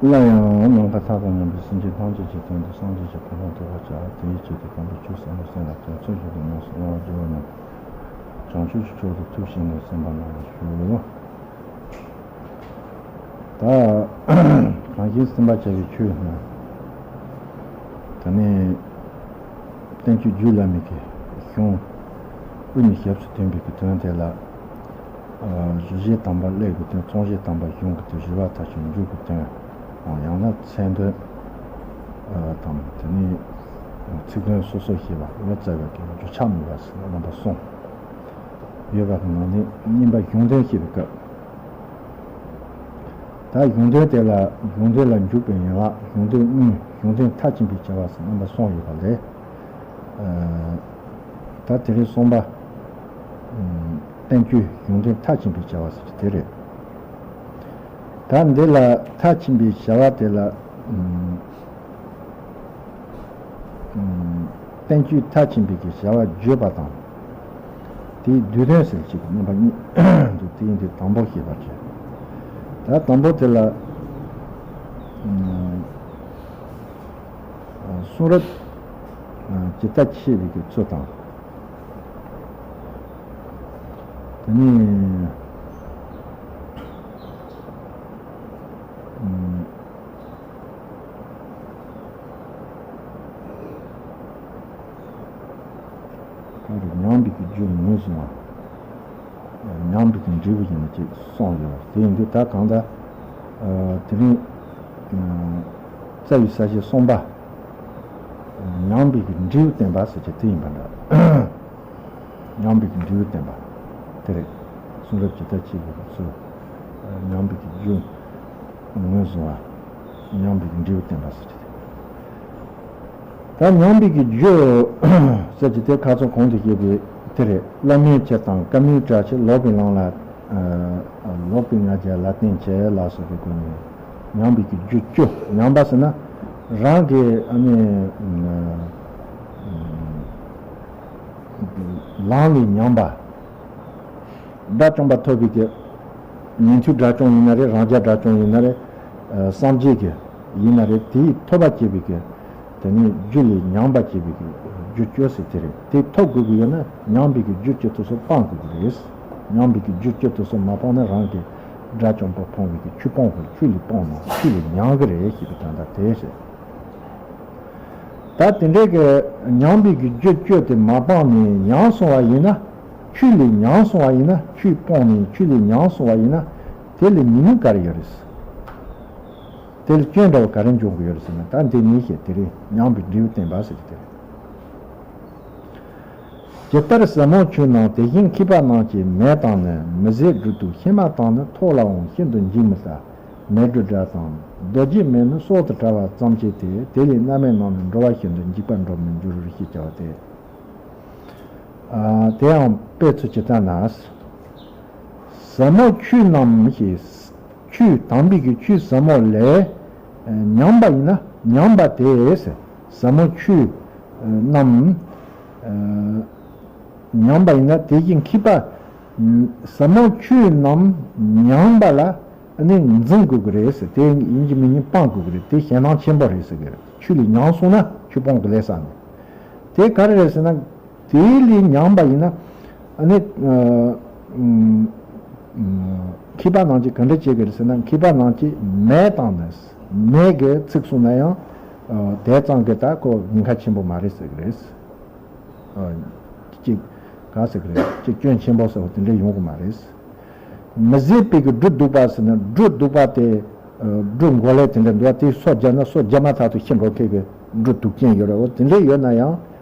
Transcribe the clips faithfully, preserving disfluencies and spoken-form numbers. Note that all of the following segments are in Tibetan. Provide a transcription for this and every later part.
སླར་ཡང་ནམ་མཁའ་མཐའ་དང་མཉམ་པའི་སེམས་ཅན་ཐམས་ཅད་ཀྱི་དོན་དུ་སངས་རྒྱས་ཀྱི་གོ་འཕང་ཐོབ་པར་བྱ། དེའི་ཆེད་དུ་དམ་པའི་ཆོས་ཟབ་མོ་གསན་ལ་དོན་ཚུལ་བཞིན་དུ་ཉམས་སུ་བླང་བར་བགྱིའོ་སྙམ། བྱང་ཆུབ་ཀྱི་ཕྱོགས་སུ་ཐུགས་ཞེན་ནས་གསན་པ་རྣམས་ལ་ཞུ། ད་གང་ཞིག་སེམས་པར་བྱ་བའི་ཆོས་ནི། ད་ནི་བསྟན་བཅོས་རྒྱུད་བླ་མའི་གི་གཞུང་དབུ་ནས་ཞབས་སུ་ཐོན་པའི་གི་དོན་དེ་ལ། གཞུང་བཤད་དང་པོ་སླད་ཀྱི་དོན། རྩོམ་བཤད་དང་པོ་གཞུང་གི་དོན། བཞི་པ་མཐར་ཕྱིན་མཇུག་གི་དོན། ཡང་ན་མཚན་དོན་དང་། དེ་ནས་ཚིག་དོན་སོ་སོར་བཤད་པ། ངོ་མཚར་བའི་གི་རྒྱུ་ཆ་མེད་པ་ཟེར་ན་རྣམ་པ་གསུམ་ཡོད་པ་གི་ནང་ནས་གཉིས་པ་གཞུང་དོན་བཤད་པའི་སྐབས། ད་གཞུང་དོན་དེ་ལ་གཞུང་དོན་ལ་འཇུག་པའི་ཡན་ལག་གཞུང་དོན་དངོས། གཞུང་དོན་མཐར་ཕྱིན་པའི་བྱ་བ་ཟེར་རྣམ་པ་གསུམ་ཡོད་པ་ལས། ད་དེ་རིང་གསུམ་པ། བསྟན་བཅོས་གཞུང་དོན་མཐར་ཕྱིན་པའི་བྱ་བ་ཟེར་གྱི་དེ་རེད། ད་འདི་ལ་མཐར་ཕྱིན་པའི་བྱ་བ་དེ་ལ། བསྟན་བཅོས་མཐར་ཕྱིན་པའི་གི་བྱ་བ་བརྗོད་པ་དང་། དེའི་བསྡུས་དོན་ཟེར་གཅིག་གི་རྣམ་པ་གཉིས་འདུག་དེ་ཡིན་དུས་དང་པོ་བཤད་པར་བྱེད། ད་དང་པོ་དེ་ལ། གསུང་རབ་ཇི་ལྟར་ཕྱེ་བའི་གི་ཚུལ་དང་། དེ་ནས། གང་རེད། ཉམས་པའི་གི་རྒྱུ་ངོས་བཟུང་བ། ཉམས་པའི་གི་འབྲས་བུ་ཡིན་ན་ཅིག་གསུངས་ཡོད་པ་དེ་ཡིན་དུས། ད་གང་ལྟར་དེ་རིང་རྩ་བའི་ས་བཅད་གསུམ་པ། ཉམས་པའི་གི་འབྲས་བུ་བསྟན་པ་ཟེར་གྱི་དེ་ཡིན་པ་འདྲ། ཉམས་པའི་གི་འབྲས་བུ་བསྟན་པ་དེ་རེད། གསུང་རབ་ཇི་ལྟར་ཕྱེ་བའི་གི་ཚུལ། ཉམས་པའི་གི་རྒྱུ་ངོས་བཟུང་བ། ཉམས་པའི་གི་འབྲས་བུ་བསྟན་པ་ཟེར་གྱི་དེ། ད་ཉམས་པའི་གི་རྒྱུ་ཟེར་གྱི་དེ་ཁ་སང་གོང་དུ་བཤད་པའི་དེ་རེད། བླ་མའི་ཆེད་དང་བཀའ་མོལ་གྲགས་ཆེ། ལོག་པའི་ལམ་ལ། ལོག་པའི་ང་རྒྱལ་ལ་བརྟེན་བྱས་ལ་སོགས་པའི་སྒོ་ནས་ཉམས་པའི་གི་རྒྱུ་བཅུ། ཉམས་པ་ཟེར་ན་རང་གི་ཨ་ནི་ལམ་ལས་ཉམས་པ། དགྲ་བཅོམ་པ་ཐོབ་པའི་གི་ཉན་ཐོས་དགྲ་བཅོམ་ཡིན་ན་རེད། རང་རྒྱལ་དགྲ་བཅོམ་ཡིན་ན་རེད། སངས་རྒྱས་ཀྱི་ཡིན་ན་རེད། དེའི་ཐོབ་པ་བྱེད་པའི་གི་དེ་ནས་རྒྱུ་ལས་ཉམས་པ་བྱེད་པའི་གི་རྒྱུ་བཅུ་ཟེར་དེ་རེད། དེ་ཐོབ་དགོས་ཀྱི་ཡོད་ན་ཉམས་པའི་གི་རྒྱུ་བཅུ་དེ་ཚོ་སྤང་དགོས་ཀྱི་རེད། ཉམས་པའི་གི་རྒྱུ་བཅུ་དེ་ཚོ་མ་སྤངས་ན་རང་གི་དགྲ་བཅོམ་པ་ཕོངས་པའི་གི་ཆོས་སྤོང་དགོས། ཆོས་ལས་སྤོང་ན་ཆོས་ལས་ཉམས་ཀྱི་རེད་ཞེས་པའི་དོན་དག་དེ་རེད། ད་དེ་འདྲའི་གི་ཉམས་པའི་གི་རྒྱུ་བཅུ་དེ་མ་སྤངས་ནས་ཉམས་སོང་བ་ཡིན་ན། ཆོས་ལས་ཉམས་སོང་བ་ཡིན་ན། ཆོས་སྤངས་ནས་ཆོས་ལས་ཉམས་སོང་བ་ཡིན་ན། དེ་ལ་ཉེས་དམིགས་ག་རེ་ཡོད་རེད། དེ་ལ་སྐྱོན་འདྲ་བ་ག་རེ་འབྱུང་གི་ཡོད་རེད་ཟེར་ན། ད་འདི་ནས་བཤད། དེ་རིང་ཉམས་པའི་འབྲས་བུ་བསྟན་པ་ཟེར་གྱི་དེ་རེད། ཇི་ལྟར་ཟབ་མོ་ཆོས་རྣམས་དེ་བཞིན་མཁས་པ་རྣམས་ཀྱི་མེ་དང་ནི། མི་བཟད་སྦྲུལ་དུག་ཤིང་མ་དང་ནི། ཐོག་ལའང་ཤིན་ཏུ་འཇིགས་མི་ཟ། མེ་སྦྲུལ་དགྲ་དང་རྡོ་རྗེ་མེ་ནི། གསོག་ཏུ་བྲལ་བ་ཙམ་གྱིས་ཏེ། དེ་ལས་རྣམ་སྨིན་རྣམས་ནི། འགྲོ་བ་ཤིན་ཏུ་འཇིགས་པར་འགྲོ་མི་འགྱུར། ཞེས་བྱ་བ་སྟེ། ཨ། དེའང་དཔེ་ཚུལ་ཇི་ལྟར་ན། ཟབ་མོ་ཆོས་རྣམས་ཞེས། ཆོས་དམ་པའི་གི་ཆོས་ཟབ་མོ་ལས་ཉམས་པ་ཡིན་ན། ཉམས་པ་དེས་ཟབ་མོ་ཆོས་རྣམས་ཉམས་པ་ཡིན་ན། དེ་བཞིན་མཁས་པ། ཟབ་མོ་ཆོས་རྣམས་ཉམས་པ་ལ་ནི་འཛིན་དགོས་ཀྱི་རེད་ཟེར། དེ་ཡིན་གཅིག་མིན་གཅིག་སྤང་དགོས་ཀྱི་རེད། དེ་ཞེད་སྣང་ཆེན་པོ་རེད་ཟེར་གྱི་རེད། ཆོས་ལས་ཉམས་སོང་ན་ཆོས་སྤོང་དགོས་ལས་བསམ་ནས། དེ་ག་རེ་རེད་ཟེར་ན། དེ་ལས་ཉམས་པ་ཡིན་ན། ཨ་ནི། ཨ། ཨ། མཁས་པ་རྣམས་ཀྱིས་ག་འདྲ་བྱེད་ཀྱི་རེད་ཟེར་ན། མཁས་པ་རྣམས་ཀྱིས་མེ་དང་ནི། མེ་གིས་ཚིག་གསུངས་ན་ཡང་། ཨ། དེ་ཙམ་གྱིས་ད་ཁོ་ཉེན་ཁ་ཆེན་པོ་མ་རེད་ཟེར་གྱི་རེད། ཨ། གཅིག་ག་ཟེར་གྱི་རེད། གཅིག་སྐྱོན་ཆེན་པོ་ཟེར་བ་དེ་འདྲ་ཡོང་གི་མ་རེད། མི་བཟད་པའི་གི་སྦྲུལ་གདུག་པ་ཟེར་ན། སྦྲུལ་གདུག་པ་དེ། ཨ། སྦྲུལ་མགོ་ལས་དེ་འདྲ་འདུག་པ། དེ་སོ་བརྒྱབ་ན་སོ་རྒྱ་མ་ཐག་ཏུ་ཤི་འགྲོ་མཁན་གྱི་སྦྲུལ་གདུག་ཅན་ཡོད་རེད། འོ་དེ་འདྲ་ཡོད་ན་ཡང་།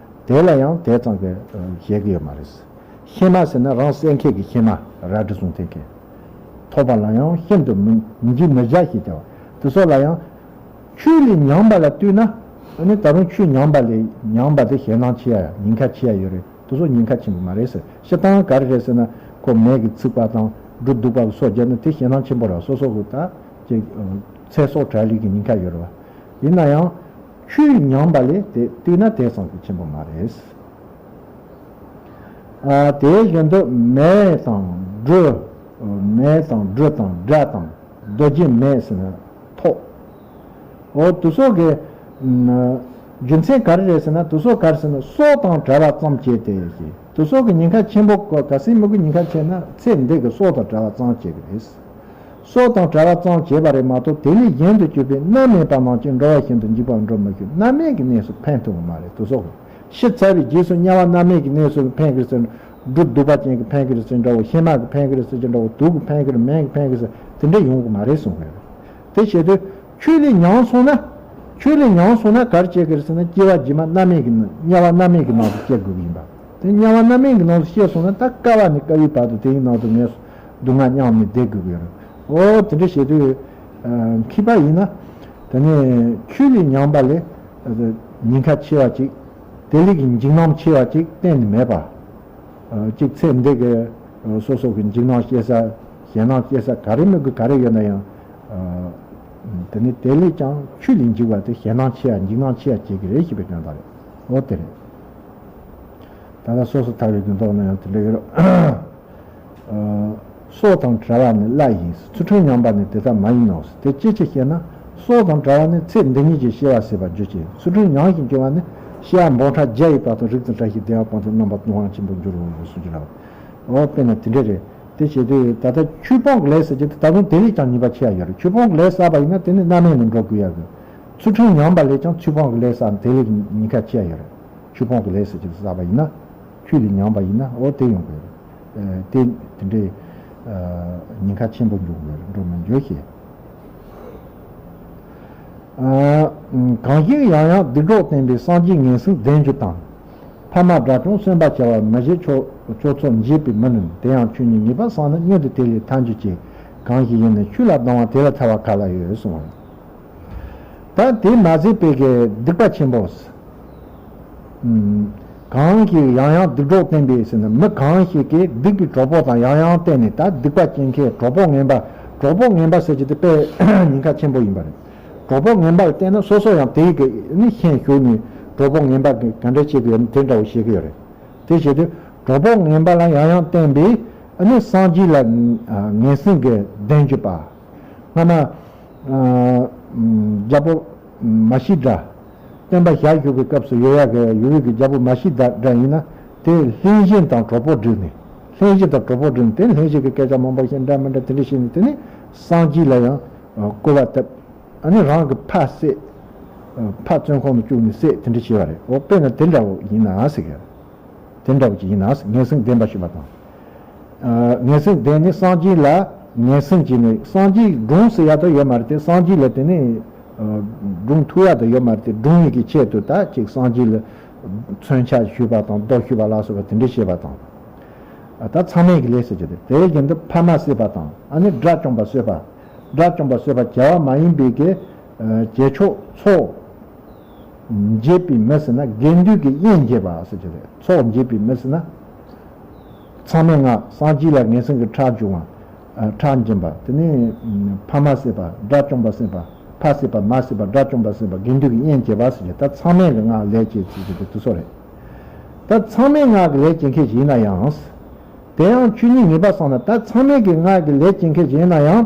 དེ་ལ་ཡང་དེ་ཙམ་གྱིས་ཞེད་ཀྱི་ཡོད་མ་རེད། ཤེ་མ་ཟེར་ན་རང་བསད་མཁན་གྱི་ཤེ་མ། རལ་གྲི་བཟུང་མཁན་གྱི། ཐོབ་པ་ལ་ཡང་ཤིན་ཏུ་མི་འཇིགས་མི་བྱ་ཞེས་བྱ་བ་དེ་ཚོ་ལ་ཡང་། ཆོས་ལས་ཉམས་པ་ལ་ལྟོས་ན། ཨ་ནི་ད་རུང་ཆོས་ཉམས་པ་ལས་ཉམས་པ་དེ་ཞེད་སྣང་ཆེ་ཡ། ཉེན་ཁ་ཆེ་ཡ་ཡོད་རེད། དེ་ཚོ་ཉེན་ཁ་ཆེན་པོ་མ་རེད་ཟེར། སྤྱིར་བཏང་ག་རེ་རེད་ཟེར་ན། ཁོ་མེ་གིས་ཚིག་པ་དང་སྦྲུལ་གདུག་པ་གིས་སོ་བརྒྱབ་ན་དེ་ཞེད་སྣང་ཆེན་པོ་རེད། སོ་སོ་གི་ད་ཅིག་ཚེ་སྲོག་བྲལ་ལུགས་ཀྱི་ཉེན་ཁ་ཡོད་རེད་བ། ཡིན་ན་ཡང་ཆོས་ཉམས་པ་ལས་དེ་ལྟོས་ན་དེ་ཙམ་གྱིས་ཆེན་པོ་མ་རེད། ཨ། དེ་བཞིན་དུ་མེ་དང་སྦྲུལ། མེ་དང་སྦྲུལ་དང་དགྲ་དང་རྡོ་རྗེ་མེ་ཟེར་ན་ཐོག་འོ་དེ་ཚོ་གི་ཨམ་རྒྱུ་མཚན་ག་རེ་རེད་ཟེར་ན། དེ་ཚོ་ག་རེ་ཟེར་ན་སྲོག་དང་བྲལ་བ་ཙམ་བྱས་ཏེ་ཞེས། དེ་ཚོ་གི་ཉེན་ཁ་ཆེན་པོ་ག་ག་སྲིད་མི་དགོས། ཉེན་ཁ་ཆེ་ན་ཚེ་འདི་གི་སྲོག་དང་བྲལ་བ་ཙམ་བྱེད་ཀྱི་རེད། སྲོག་དང་བྲལ་བ་ཙམ་བྱས་པ་རེད་མ་གཏོགས་དེ་ལས་གཞན་དུ་གྱུར་པའི་མནར་མེད་པ་རྣམས་ཀྱིས་འགྲོ་བ་གཞན་དུ་འཇིགས་པར་འགྲོ་མི་བྱེད། མནར་མེད་ཀྱི་གནས་སུ་འཕེན་ཐུབ་པ་མ་རེད། དེ་སོགས་ཤི་ཚར་བའི་རྗེས་སུ་དམྱལ་བ་མནར་མེད་ཀྱི་གནས་སུ་འཕེན་གྱི་རེད་ཟེར། སྦྲུལ་གདུག་པ་ཅན་གྱིས་འཕེན་གྱི་རེད་ཟེར་འདྲ་བོ། གཤེད་མ་གིས་འཕེན་གྱི་རེད་ཟེར་གྱི་འདྲ་བོ། དུག་གིས་འཕེན་གྱི་རེད། མེ་གིས་འཕེན་གྱི་རེད་ཟེར། དེ་འདྲ་ཡོང་གི་མ་རེད་གསུངས་པ་རེད། དེ་བྱེད་དུས་ཆོས་ལས་ཉམས་སོང་ན། ཆོས་ལས་ཉམས་སོང་ན་ག་རེ་བྱེད་ཀྱི་རེད་ཟེར་ན། སྐྱེ་བ་རྗེས་མ་མནར་མེད་ཀྱི་ནང་། དམྱལ་བ་མནར་མེད་ཀྱི་ནང་དུ་སྐྱེ་དགོས་ཀྱི་ཡིན་པ། དེ་དམྱལ་བ་མནར་མེད་ཀྱི་ནང་དུ་སྐྱེས་སོང་ན་ད་དཀའ་བ་ནས་དཀའ་བའི་བར་དུ་དེའི་ནང་དུ་ངལ་གསོ། སྡུག་བསྔལ་མྱངས་ནས་བསྡད་དགོས་ཀྱི་ཡོད་རེད། འོ་དེ་འདྲ་བྱེད་དུས་ཨ་མཁས་པ་ཡིན་ན། དེ་ནས་ཆོས་ལས་ཉམས་པ་ལས་ཨ་ཉེན་ཁ་ཆེ་བ་ཅིག་དེ་ལས་ཀྱི་འཇིགས་སྣང་ཆེ་བ་ཅིག་གཏན་ནས་མེད་པ། ཨ་ཅིག་ཚེ་འདི་གི་ཨ་སོ་སོ་གི་འཇིགས་སྣང་སྐྱེ་ས། ཞེད་སྣང་སྐྱེ་ས་ག་རེ་མི་དགོས་ག་རེ་ཡོད་ན་ཡང་། ཨ་དེ་ནི་དེ་ལས་ཀྱང་ཆོས་ལས་འཇིགས་པ་དེ་ཞེད་སྣང་ཆེ་བ། འཇིགས་སྣང་ཆེ་བ་བྱེད་ཀྱི་རེད་ཞེས་པའི་དོན་དག་རེད། འོ་དེ་རེད། ད་ལྟ་སོ་སོ་ཐར་བའི་དོན་དག་ན་ཡང་དེ་འདྲ་ཡོད་རེད། ཨ་སྲོག་དང་བྲལ་བ་ནི་བླ་ཡིན། ཚུལ་ཁྲིམས་ཉམས་པ་ནི་དེ་ལྟ་མ་ཡིན་ནོ། དེ་ཅི་ཕྱིར་ཞེ་ན། སྲོག་དང་བྲལ་བ་ནི་ཚེ་འདི་ཉིད་ཀྱི་སྐྱེ་བ་ཟད་པར་འགྱུར་ཅིང་། ཚུལ་ཁྲིམས་ཉམས་ཤིང་སྐྱེ་བ་ནི་སྐྱེ་བ་འབུམ་ཕྲག་བརྒྱ་ཡི་བར་དུ་རིགས་དང་བཀྲ་ཤིས་བདེ་བ་ཕུན་སུམ་རྣམ་པར་སྣང་བ་ཆེན་པོར་འགྱུར་རོ་གསུངས་ཀྱི་རེད། འོ་དཔེར་ན་དེ་འདྲ་རེད། དེ་བྱེད་དུས་ད་ལྟ་ཆོས་སྤོང་གི་ལས་ཟེར་གྱི་དེ་ད་དུང་དེ་ལས་ཀྱང་ཉེས་པ་ཆེ་བ་ཡོད་རེད། ཆོས་སྤོང་གི་ལས་བསགས་པ་ཡིན་ན་དེ་ནི་མནར་མེད་ནས་འགྲོ་དགོས་ཡག་གི། ཚུལ་ཁྲིམས་ཉམས་པ་ལས་ཀྱང་ཆོས་སྤོང་གི་ལས་བསགས་ན་དེ་ལས་ཉེན་ཁ་ཆེ་བ་ཡོད་རེད། ཆོས་སྤོང་གི་ལས་ཟེར་གྱི་བསགས་པ་ཡིན་ན། ཆོས་ལས་ཉམས་པ་ཡིན་ན་འོ་དེ་ཡོང་གི་རེད། ཨ་དེ་དེ་འདྲའི་ཨ་ཉེན་ཁ་ཆེན་པོ་འགྲོ་གི་རེད། འགྲོ་མི་འགྱུར་ཞེས། ཨ་གང་ཞིག་ཡང་ཡང་སྡིག་གྲོགས་བསྟེན་པའི། སངས་རྒྱས་ངན་སེམས་ལྡན་གྱུར་ཏམ། ཕ་མ་དགྲ་བཅོམ་གསོན་པར་བྱ་བ། མི་བྱེད་ཆོས་ཆོས་ཚོགས་འབྱེད་པའི་མི་ནི། དེ་ཡང་ཆོས་ཉིད་ངེས་པར་གསང་ན། མྱུར་དུ་དེ་ལས་ཐར་འགྱུར་ཅིག། གང་ཞིག་ཡིད་ནི་ཆོས་ལ་སྡང་བ། དེ་ལ་ཐར་བ་ག་ལ་ཡོད་གསུངས། ད་དེ་མ་ཟད་པའི་གི་སྡིག་པ་ཆེན་པོ། ཨམ། གང་ཞིག་ཡང་ཡང་སྡིག་གྲོགས་བསྟེན་པའི་ཟེར་ན། མི་གང་ཞིག་གིས་སྡིག་པའི་གྲོགས་པོ་དང་ཡང་ཡང་བསྟེན་ནས། ད་སྡིག་པ་སྐྱེ་མཁན་གྲོགས་པོ་ངན་པ། གྲོགས་པོ་ངན་པ་ཟེར་གྱི་དེ་དཔེ་ཉེན་ཁ་ཆེན་པོ་ཡིན་པ་རེད། གྲོགས་པོ་ངན་པ་ལ་བསྟེན་ན་སོ་སོ་ཡང་དེའི་གི་ནི་ཤན་ཞུགས་ནས་གྲོགས་པོ་ངན་པ་གི་ག་འདྲ་བྱེད་དགོས་ཡོད་ན་དེ་འདྲ་བོ་བྱེད་ཀྱི་ཡོད་རེད། དེ་བྱེད་དུས་གྲོགས་པོ་ངན་པ་ལ་ཡང་ཡང་བསྟེན་པའི་ཨ་ནི་སངས་རྒྱས་ལ་ངན་སེམས་ཀྱི་ལྡན་གྱུར་པ། སྔ་མ། ཨ་རྒྱལ་པོ་མ་ཤི་དགྲ། སྟོན་པ་ཞལ་བཞུགས་པའི་སྐབས་སུ་ཡོད་ཡག་གི་ཡོད་ཡོད་ཀྱི་རྒྱལ་པོ་མ་ཤི་དགྲ་ཡིན་ན། དེ་ལྷན་སྦྱིན་དང་གྲོགས་པོ་བསྒྲིགས་ནས། ལྷན་སྦྱིན་དང་གྲོགས་པོ་བསྒྲིགས་ནས། དེ་ལྷན་སྦྱིན་གྱི་སྐད་ཆ་མང་པོ་བཤད། འདྲ་མི་འདྲ་དེ་འདྲ་བྱས་ནས། དེ་ནས་སངས་རྒྱས་ལ་ཡང་སྐུར་བ་བཏབ། ཨ་ནི་རང་གི་ཕ་བསད། ཕ་བཙོན་ཁང་དུ་བཅུག་ནས་བསད། དེ་འདྲ་བྱས་པ་རེད། འོ་དཔེར་ན་དེ་འདྲ་བོ་ཡིན་ན་ཟེར་གི། དེ་འདྲ་བོ་ཅིག་ཡིན་ན་ཟེར། ངན་སེམས་ལྡན་པ་ཞུས་པ་དང་། ཨ་ངན་སེམས་ལྡན་ནས་སངས་རྒྱས་ལ་ངན་སེམས་བྱས་ནས། སངས་རྒྱས་སྒྲུང་ཟེར་ཡག་ད་ཡོད་མ་རེད་དེ། སངས་རྒྱས་ལ་དེ་ནས་ཨ་སྒྲུང་ཐུག་ཡག་ད་ཡོད་མ་རེད་དེ། སྒྲུང་ཡིན་གྱི་ཆེད་དུ་ད་ཅིག་སངས་རྒྱས་ལ་མཚོན་ཆ་ཞུས་པ་དང་། མདོ་ཞུས་པ་ལ་སོགས་པ་དེ་འདྲ་བྱས་པ་དང་། ཨ་ད་མཚམས་མེད་ཀྱི་ལས་ཟེར་གྱི་རེད། དེ་བཞིན་དུ་ཕ་མ་བསད་པ་དང་། ཨ་ནི་དགྲ་བཅོམ་པ་གསོད་པ། དགྲ་བཅོམ་པ་གསོད་པ་བྱ་བ་མ་ཡིན་པའི་གི་ཨ་བྱེད་ཕྱོགས་ཚོགས་འབྱེད་པའི་མི་ཟེར་ན། དགེ་འདུན་གྱི་དབྱེན་འབྱེད་པ་ཟེར་གྱི་རེད། ཚོགས་འབྱེད་པའི་མི་ཟེར་ན། མཚམས་མེད་ལྔ། སངས་རྒྱས་ལ་ངན་སེམས་ཀྱི་ཁྲག་འབྱུང་བ། ཨ་ཁྲག་འབྱིན་པ། དེ་ནས་ཕ་མ་བསད་པ། དགྲ་བཅོམ་པ་བསད་པ། ཕ་བསད་པ། མ་བསད་པ། དགྲ་བཅོམ་པ་བསད་པ། དགེ་འདུན་གྱི་དབྱེན་འབྱེད་པ་ཟེར་གྱི། ད་མཚམས་མེད་ཀྱི་ལྔ་ལས་བྱེད་ཟེར་གྱི་དེ་ཚོ་རེད། ད་མཚམས་མེད་ལྔ་གི་ལས་བྱེད་མཁན་ཞིག་ཡིན་ན་ཡང་། དེ་ཡང་ཆོས་ཉིད་ངེས་པར་གསང་ན། ད་མཚམས་མེད་ཀྱི་ལྔ་གི་ལས་བྱེད་མཁན་ཞིག་ཡིན་ན་ཡང་།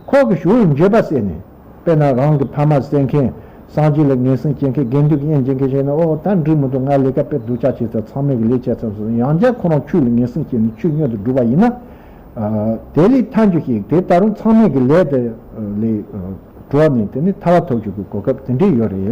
ཁོ་གི་ཞུ་བར་འགྱོད་པ་བསད་ནས། དཔེར་ན་རང་གི་ཕ་མ་བསད་མཁན། སངས་རྒྱས་ལ་ངན་སེམས་བྱེད་མཁན། དགེ་འདུན་གྱི་དབྱེན་འབྱེད་མཁན་ཞིག་ཡིན་ན། ཨོ་ད་འགྲིག་མི་འདུག་ང་ལས་ཀ་དཔེ་སྡུག་ཅག་བྱས་ཚར། མཚམས་མེད་ཀྱི་ལས་བྱས་ཚར་སོང་། ཡང་བསྐྱར་ཁོ་རང་ཆོས་ལ་ངན་སེམས་བྱས་ནས་ཆོས་མྱུར་དུ་སྒྲུབ་པ་ཡིན་ན། ཨ་དེ་ལས་ཐར་རྒྱུ་ཞིག་དེ་ད་རུང་མཚམས་མེད་ཀྱི་ལས་དེ་ལས་གྲོལ་ནས་དེ་ནས་ཐར་པ་ཐོབ་རྒྱུ་གི་གོ་སྐབས་དེ་འདྲས་ཡོད་རེད།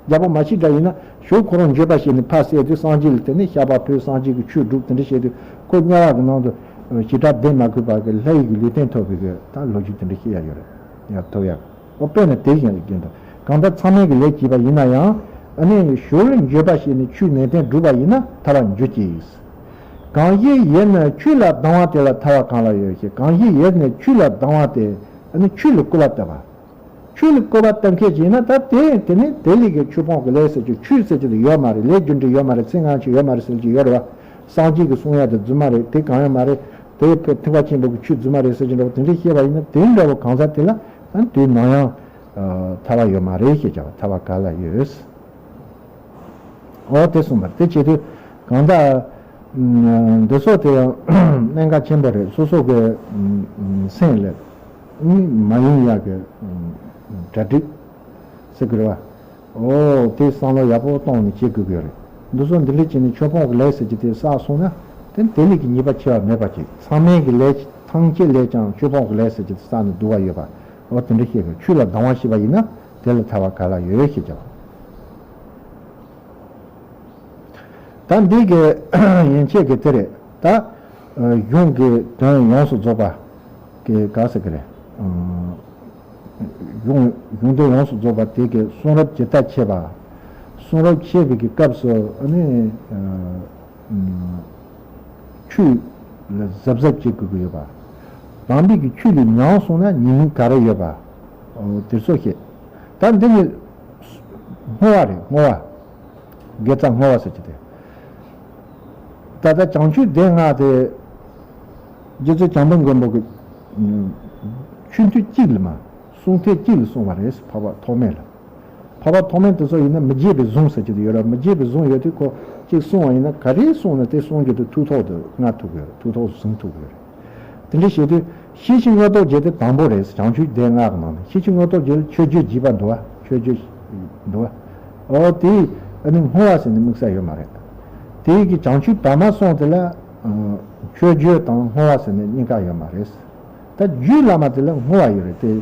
རྒྱལ་པོ་མ་ཤི་དགྲ་ཡིན་ན་ཞོགས་ཁོ་རང་འགྱོད་པ་བྱས་ནས་ཕར་བསད་དུས་སངས་རྒྱས་ལ་དེ་ནས་བཤགས་པ་ཕུལ། སངས་རྒྱས་ཀྱི་ཆོས་སྒྲུབ། དེ་འདྲ་བྱས་དུས་ཁོ་དམྱལ་བ་གི་ནང་དུ་བྱེ་བྲག་སྡེ་མ་གོས་པ་གི་ལྷ་ཡི་གི་ལུས་རྟེན་ཐོབ་པའི་གི་ད་ལོ་རྒྱུས་དེ་འདྲ་ཤེས་ཡ་ཡོད་རེད། ཡ་ཐོབ་ཡ། ཨོ་དཔེར་ན་དེ་བཞིན་རེད་ཀྱི་འདུག་གང་ལྟར་མཚམས་མེད་ཀྱི་ལས་བྱས་པ་ཡིན་ན་ཡང་། ཨ་ནི་ཞོར་ལ་འགྱོད་པ་བྱས་ནས་ཆོས་ནན་ཏན་བསྒྲུབས་པ་ཡིན་ན་ཐར་བར་འགྱུར་གྱི། གང་ཞིག་ཡིད་ནི་ཆོས་ལ་སྡང་བ་དེ་ལ་ཐར་བ་གང་ལ་ཡོད་ཞེས། གང་ཞིག་ཡིད་ནི་ཆོས་ལ་སྡང་བ་དེ། ཨ་ནི་ཆོས་ལ་སྐུར་བ་བཏབ་པ། ཆོས་ལ་སྐུར་བ་བཏབ་མཁན་ཞིག་ཡིན་ན། ད་དེ་དེ་ནི་དེ་ལས་ཀྱི་ཆོས་སྤོང་གི་ལས་ཟེར་རྒྱུ། ཆོས་ཟེར་རྒྱུ་དེ་ཡོད་མ་རེད། ལས་རྒྱུ་འབྲས་ཡོད་མ་རེད། ཚེ་སྔ་ཕྱི་ཡོད་མ་རེད་ཟེར་རྒྱུ་ཡོད་རེད་བ། སངས་རྒྱས་ཀྱིས་གསུང་ཡ་དེ་རྫུན་མ་རེད། དེ་གང་ཡང་མ་རེད། དེ་ཐེག་པ་ཆེན་པོ་གི་ཆོས་རྫུན་མ་རེད་ཟེར་རྒྱུ་འདྲ་བོ་དེ་འདྲས་བཤད་པ་ཡིན་ན། དེ་འདྲ་བོ་གང་ཟག་དེ་ལ་ཨ་ནི་དེའི་ནང་ཡང་ཐར་བ་ཡོད་མ་རེད་ཞེས་བྱ་བ། ཐར་བ་ག་ལ་ཡོད། འོ་དེ་གསུངས་པ་རེད། དེ་བྱེད་དུས་གང་ལྟར་འདི་ཚོ་དེ་ཡང་གནད་འགག་ཆེན་པོ་རེད། སོ་སོ་གི་སེམས་ལ་མ་ཡིན་ཡག་གི་གྲ་སྒྲིག་ ཟེར་གི་རེད་བ། འོ་དེ་བསམ་བློ་ཡག་པོ་གཏོང་ནས་བྱེད་དགོས་ཀྱི་རེད། འདི་ཚོ་འདི་འདྲ་བྱས་ནས་ཆོས་སྤོང་གི་ལས་ཟེར་གྱི་དེ་བསགས་སོང་ན་དེ་དེ་ལས་ཀྱི་ཉེས་པ་ཆེ་བ་མེད་པ་ཅིག་ཚང་མས་ཀྱི་ལས་ཐམས་ཅད་ལས་ཀྱང་ཆོས་སྤོང་གི་ལས་ཟེར་གྱི་དེ་བསགས་ནས་སྡུག་པ་ཡོད་པ། འོ་དེ་འདྲ་བཤད་དགོས། ཆོས་ལ་སྡང་བ་བྱས་པ་ཡིན་ན་དེ་ལས་ཐར་བ་ག་ལ་ཡོད་ཞེས་བྱ་བ། ད་འདི་གི་ཡན་ཆད་ཀྱི་དེ་རེད་ད། གཞུང་གི་དོན་ཡོངས་སུ་རྫོགས་པ་གི་ག་ཟེར་གི་རེད། གཞུང་གཞུང་དོན་ཡོངས་སུ་རྫོགས་པ་དེ་གི་གསུང་རབ་ཇི་ལྟར་འཆད་པ། གསུང་རབ་འཆད་པའི་གི་སྐབས་སུ་ཨ་ནི་ཆོས་ལ་གཟབ་གཟབ་བྱེད་དགོས་ཀྱི་ཡོད་པ། དམ་པའི་གི་ཆོས་ལས་ཉམས་སོང་ན་ཉེས་དམིགས་ག་རེ་ཡོད་པ། དེ་ཚོ་བཤད། ད་འདི་ནི་བསྔོ་བ་རེད། བསྔོ་བ། དགེ་རྩ་བསྔོ་བ་ཟེར་གྱི་དེ། ད་ལྟ་བྱང་ཆུབ་སྡེ་ལྔ་དེ་རྗེ་བཙུན་བྱམས་པ་མགོན་པོ་གི་ཆོས་ཐུན་གཅིག་ལ་མ་གསུང་ཐེངས་གཅིག་ལ་གསུངས་པ་རེད། འཕགས་པ་ཐོགས་མེད་ལ། འཕགས་པ་ཐོགས་མེད་དེ་ཚོ་ཡིན་ན་མི་བརྗེད་པའི་གཟུངས་ཟེར་གྱི་དེ་ཡོད་ར། མི་བརྗེད་པའི་གཟུངས་ཡོད་དུས་ཁོ་གཅིག་གསུངས་པ་ཡིན་ན་ག་རེ་གསུངས་ན་དེ་གསུང་རྒྱུ་དེ་ཐུགས་ཐོག་ཏུ་མངའ་ཐུབ་ཀྱི་ཡོད་རེད། ཐུགས་ཐོག་ཏུ་ཟིན་ཐུབ་ཀྱི་ཡོད་རེད། དེ་འདྲ་བྱེད་དུས་ཤེས་བྱའི་དངོས་རྟོགས་བརྒྱད་དེ་དང་པོ་རེད། བྱང་ཆུབ་སྡེ་ལྔ་གི་ནང་ནས་ཤེས་བྱའི་དངོས་རྟོགས་བརྒྱད་ལ་མཆོད་བརྗོད་བགྱིས་པ་འདུག་བ། མཆོད་བརྗོད་འདུག་བ། ཨོ་དེ་ཨ་ནི་བསྔོ་བ་ཟེར་ནས་དམིགས་ས་ཡོད་མ་རེད། དེའི་གི་བྱང་ཆུབ་བར་མ་གསུམ་དེ་ལ་མཆོད་བརྗོད་དང་བསྔོ་བ་ཟེར་ནས་གཉིས་ཀ་ཡོད་མ་རེད། ད་རྒྱུད་བླ་མ་དེ་ལ་བསྔོ་བ་ཡོད་རེད་དེ།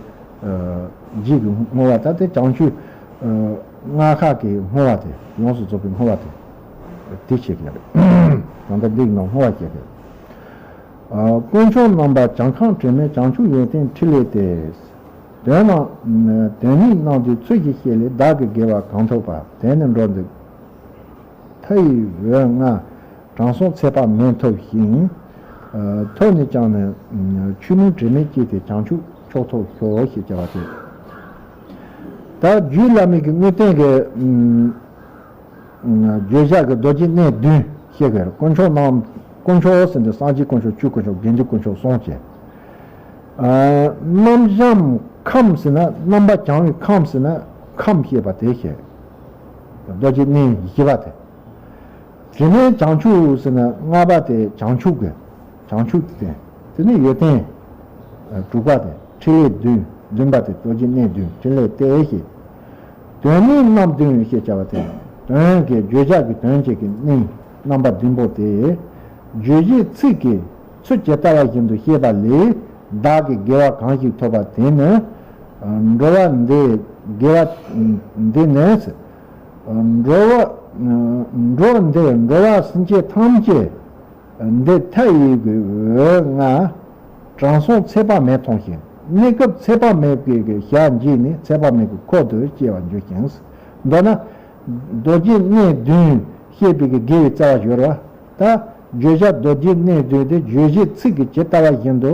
རྗེས་ཀྱི་བསྔོ་བ་ད་དེ་བྱང་ཆུབ་ལྔ་ཁག་གི་བསྔོ་བ་དེ་ཡོངས་སུ་རྫོགས་པའི་བསྔོ་བ་དེ་དེ་བྱེད་ཀྱི་རེད། ད་ལྟ་འདི་ནང་བསྔོ་བ་བྱེད་ཀྱི་རེད། དཀོན་མཆོག་རྣམ་པ་གྱངས་ཁམས་དྲི་མེད་བྱང་ཆུབ་ཡོན་ཏན་ཕྲིན་ལས་ཏེ། དོན་རྣམས་དོན་ནི་རྣམས་ཀྱི་ཚུལ་གྱིས་ཤེས་ལས། བདག་གི་དགེ་བ་གང་ཐོབ་པ། དེ་ནི་འགྲོ་འདི་མཐའ་ཡི་འོད་ལྔ་དྲང་སྲོང་ཚེ་དཔག་མེད་ཐོབ་ཤིང་། ཐོབ་ནས་ཀྱང་ནི་ཆོས་མིན་དྲི་མེད་སྐྱེས་ཏེ་བྱང་ཆུབ་མཆོག་ཐོབ་ཤོག་ཞེས་བྱ་བ་སྟེ། ད་རྒྱུད་བླ་མའི་གི་དངོས་བསྟན་གྱི་བརྗོད་བྱ་གི་མདོ་རྒྱུད་གནས་བདུན་བཤད་དགོས་རེད། དཀོན་མཆོག་རྣམས་དཀོན་མཆོག་ཟེར་དུས་སངས་རྒྱས་དཀོན་མཆོག་ཆོས་དཀོན་མཆོག་དགེ་འདུན་དཀོན་མཆོག་གསུམ་བྱས། རྣམ་གཞག་ཁམས་ཟེར་ན་རྣམ་པ་བྱང་བའི་ཁམས་ཟེར་ན་ཁམས་ཞེས་པ་དེ་བཤད། མདོ་རྒྱུད་གནས་བཞི་པ་དེ། དྲི་མེད་བྱང་ཆུབ་ཟེར་ན་ལྔ་པ་དེ་བྱང་ཆུབ་ཀྱི་བྱང་ཆུབ་ཀྱི་རྟེན། དེ་ནས་ཡོན་ཏན་དྲུག་པ་དེ་ཕྲིན་ལས་བདུན། བདུན་པ་དེ་མདོ་རྒྱུད་གནས་བདུན་ཕྲིན་ལས་ཏེ་ཞེས། དོན་ནི་རྣམ་བདུན་ཞེས་བྱ་བ་དེ་དོན་གྱི་བརྗོད་བྱ་གི་དོན་བྱེད་ཀྱི་གནས་རྣམ་པ་བདུན་པོ་དེ། བརྗོད་བྱའི་ཚིག་གི་ཚུལ་ཇི་ལྟ་བ་བཞིན་དུ་ཤེས་པ་ལས་བདག་གི་དགེ་བ་གང་ཞིག་ཐོབ་པ་དེ་ནི་འགྲོ་བ་འདི་དགེ་བ་འདི་ནི་འགྲོ་བ་འགྲོ་འདི་འགྲོ་བ་སེམས་ཅན་ཐམས་ཅད་འདི་མཐའ་ཡས་ཀྱི་འོད་ལྔ་དྲང་སྲོང་ཚེ་དཔག་མེད་མཐོང་ཞིང་། གནས་སྐབས་ཚེ་དཔག་མེད་ཀྱི་ཞལ་མཇལ་ནས་ཚེ་དཔག་མེད་ཀྱི་འཁོར་དུ་སྐྱེ་བར་འགྱུར་ཞིང་། མདོར་ན། མདོ་རྒྱུད་གནས་བདུན་བཤད་པའི་གི་དགེ་བའི་རྩ་བ་ཡོད་རེད་བ། ད་བརྗོད་བྱ་མདོ་རྒྱུད་གནས་བདུན་དེ་བརྗོད་བྱའི་ཚིག་གི་ཇི་ལྟ་བ་བཞིན་དུ་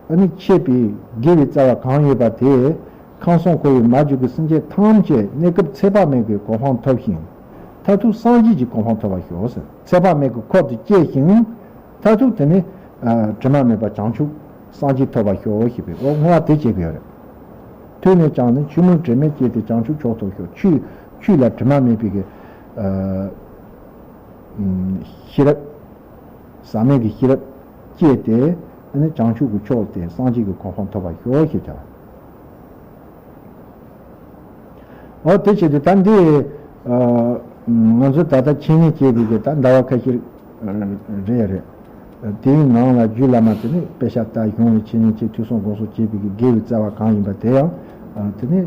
ཨ་ནི་འཆད་པའི་དགེ་བའི་རྩ་བ་གང་ཡོད་པ་དེ། ཁམས་གསུམ་འཁོར་བའི་མ་གྱུར་གྱི་སེམས་ཅན་ཐམས་ཅད་གནས་སྐབས་ཚེ་དཔག་མེད་ཀྱི་གོ་འཕང་ཐོབ་ཤིང་། མཐར་ཐུག་སངས་རྒྱས་ཀྱི་གོ་འཕང་ཐོབ་པར་ཤོག་ཟེར། ཚེ་དཔག་མེད་ཀྱི་འཁོར་དུ་སྐྱེ་ཞིང་། མཐར་ཐུག་དེ་ནི་དྲི་མ་མེད་པ་བྱང་ཆུབ་སངས་རྒྱས་ཐོབ་པར་ཤོག་ཞེས་པའི་བསྔོ་བ་དེ་བྱེད་དགོས་རེད། ཐོས་ནས་ཀྱང་ནི་ཆོས་མིན་དྲི་མེད་སྐྱེས་ཏེ་བྱང་ཆུབ་མཆོག་ཐོབ་ཤོག་ཆོས་ཆོས་ལ་དྲི་མ་མེད་པའི་གི་ཤེས་རབ། ཟག་མེད་ཀྱི་ཤེས་རབ་སྐྱེས་ཏེ་ཨ་ནི་བྱང་ཆུབ་ཀྱི་ཕྱོགས་དེ་སངས་རྒྱས་ཀྱི་གོ་འཕང་ཐོབ་པར་ཤོག་ཞེས་བྱ་བ། འོ་དེ་བྱེད་དུས་ད་འདི་ང་ཚོ་ད་ལྟ་འཆད་ཉན་བྱེད་པའི་གི་ད་ཟླ་བ་ཁ་ཤས་རེད་རེད། དེའི་ནང་ལ་རྒྱུད་བླ་མ་དེ་ནི་དཔེ་ཆ་ལྟ་གཞུང་ལ་འཆད་ཉན་བྱེད་ཐོས་བསམ་སྒོམ་གསུམ་བྱེད་པའི་གི་དགེ་བའི་རྩ་བ་གང་ཡིན་པ་དེ་ཡང་དེ་ནི།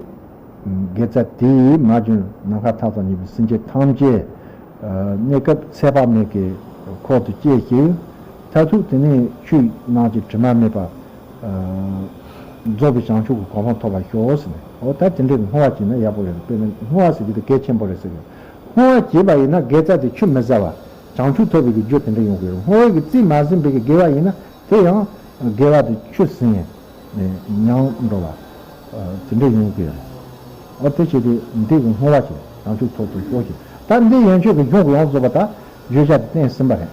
དགེ་རྩ་དེ་ཡིས་མ་བྱོན་ནམ་མཁའ་མཐའ་དང་མཉམ་པའི་སེམས་ཅན་ཐམས་ཅད། གནས་སྐབས་ཚེ་དཔག་མེད་ཀྱི་འཁོར་དུ་སྐྱེ་ཞིང་། མཐར་ཐུག་དེ་ནས་ཆོས་རྣམས་ཀྱི་དྲི་མ་མེད་པ། རྫོགས་པའི་བྱང་ཆུབ་ཀྱི་གོ་འཕང་ཐོབ་པར་ཤོག་ཟེར་ནས། འོ་ད་དེ་འདྲའི་བསྔོ་བ་བྱས་ན་ཡག་པོ་རེད། དཔེར་ན་བསྔོ་བ་ཟེར་རྒྱུ་དེ་གལ་ཆེན་པོ་རེད་ཟེར་གི། བསྔོ་བ་བྱས་པ་ཡིན་ན་དགེ་རྩ་དེ་ཆུད་མི་ཟ་བ། བྱང་ཆུབ་ཐོབ་པའི་གི་རྒྱུ་དེ་འདྲ་ཡོང་གི་རེད། བསྔོ་བའི་གི་རྩིས་མ་ཟིན་པའི་གི་དགེ་བ་ཡིན་ན། དེ་ཡང་དགེ་བ་དེ་ཆུད་ཟིན་ནས་ཉམས་འགྲོ་བ། དེ་འདྲ་ཡོང་གི་ཡོད། འོ་དེ་བྱས་ཏེ་འདི་གི་བསྔོ་བ་བྱས་བྱང་ཆུབ་ཐོབ་ཏུ་གསོལ་ཞིང་། ད་འདི་ཡན་ཆོད་ཀྱི་གཞུང་གི་ཡོངས་རྫོགས་པ་ད་བརྗོད་བྱ་དེ་བསྟན་ཟིན་པ་རེད།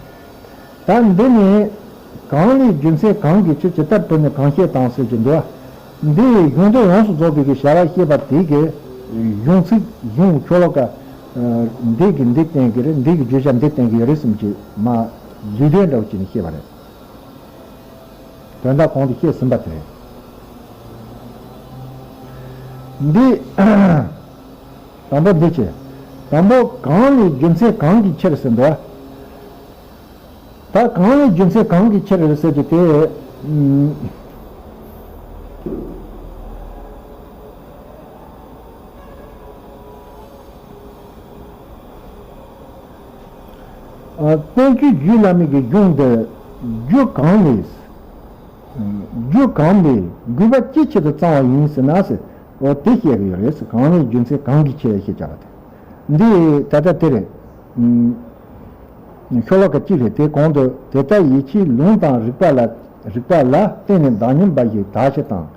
ད་འདི་ནི་གང་ལས་རྒྱུ་མཚན་གང་གིས་ཆོས་ཇི་ལྟར་བོས་ནས་གང་བཤད་དང་ཟེར་གྱི་འདུག་བ། འདི་གཞུང་དོན་ཡོངས་སུ་རྫོགས་པའི་གི་བྱ་བ་བཤད་པ་དེ་གི་གཞུང་ཚིག་གཞུང་ཆོ་ལོ་ཀ་འདི་གི་འདི་བསྟན་གི་རེད། འདི་གི་བརྗོད་བྱ་འདི་བསྟན་གི་ཡོད་རེད་བསམ་གྱི་མ་བསྡུས་དོན་འདྲ་བོ་བྱས་ནས་བཤད་པ་རེད། དོན་དག་གོང་དུ་བཤད་ཟིན་པ་དེ་རེད། འདི་ དང་པོ་འདི་བྱས། དང་པོ་གང་ལས་རྒྱུ་མཚན་གང་གི་ཕྱིར་ཟེར་འདུག་ད་གང་ལས་རྒྱུ་མཚན་གང་གི་ཕྱིར་ཟེར་གྱི་དེ། ཨུམ། ཨ། བསྟན་བཅོས་རྒྱུད་བླ་མའི་གི་གཞུང་འདི་རྒྱུ་གང་ལས། རྒྱུ་གང་ལས་དགོས་པ་ཅིའི་ཆེད་དུ་བརྩམས་པ་ཡིན་ཟེར་ན་ཟེར། འོ་དེ་བཤད་གི་ཡོད་རེད་ཟེར། གང་ལས་རྒྱུ་མཚན་གང་གི་ཆེད་ཞེས་བྱ་བ་དེ། འདི་ད་ལྟ་དེ་རེད། ཤོ་ལོ་ཀ་གཅིག་རེད། དེ་གོང་དུ་དེ་ལྟར་ཡིད་ཆེས་ལུང་དང་རིགས་པ་ལ་རིགས་པ་ལ་བརྟེན་ནས་བདག་ཉིད་འབའ་ཞིག་དག་བྱེད་དང་།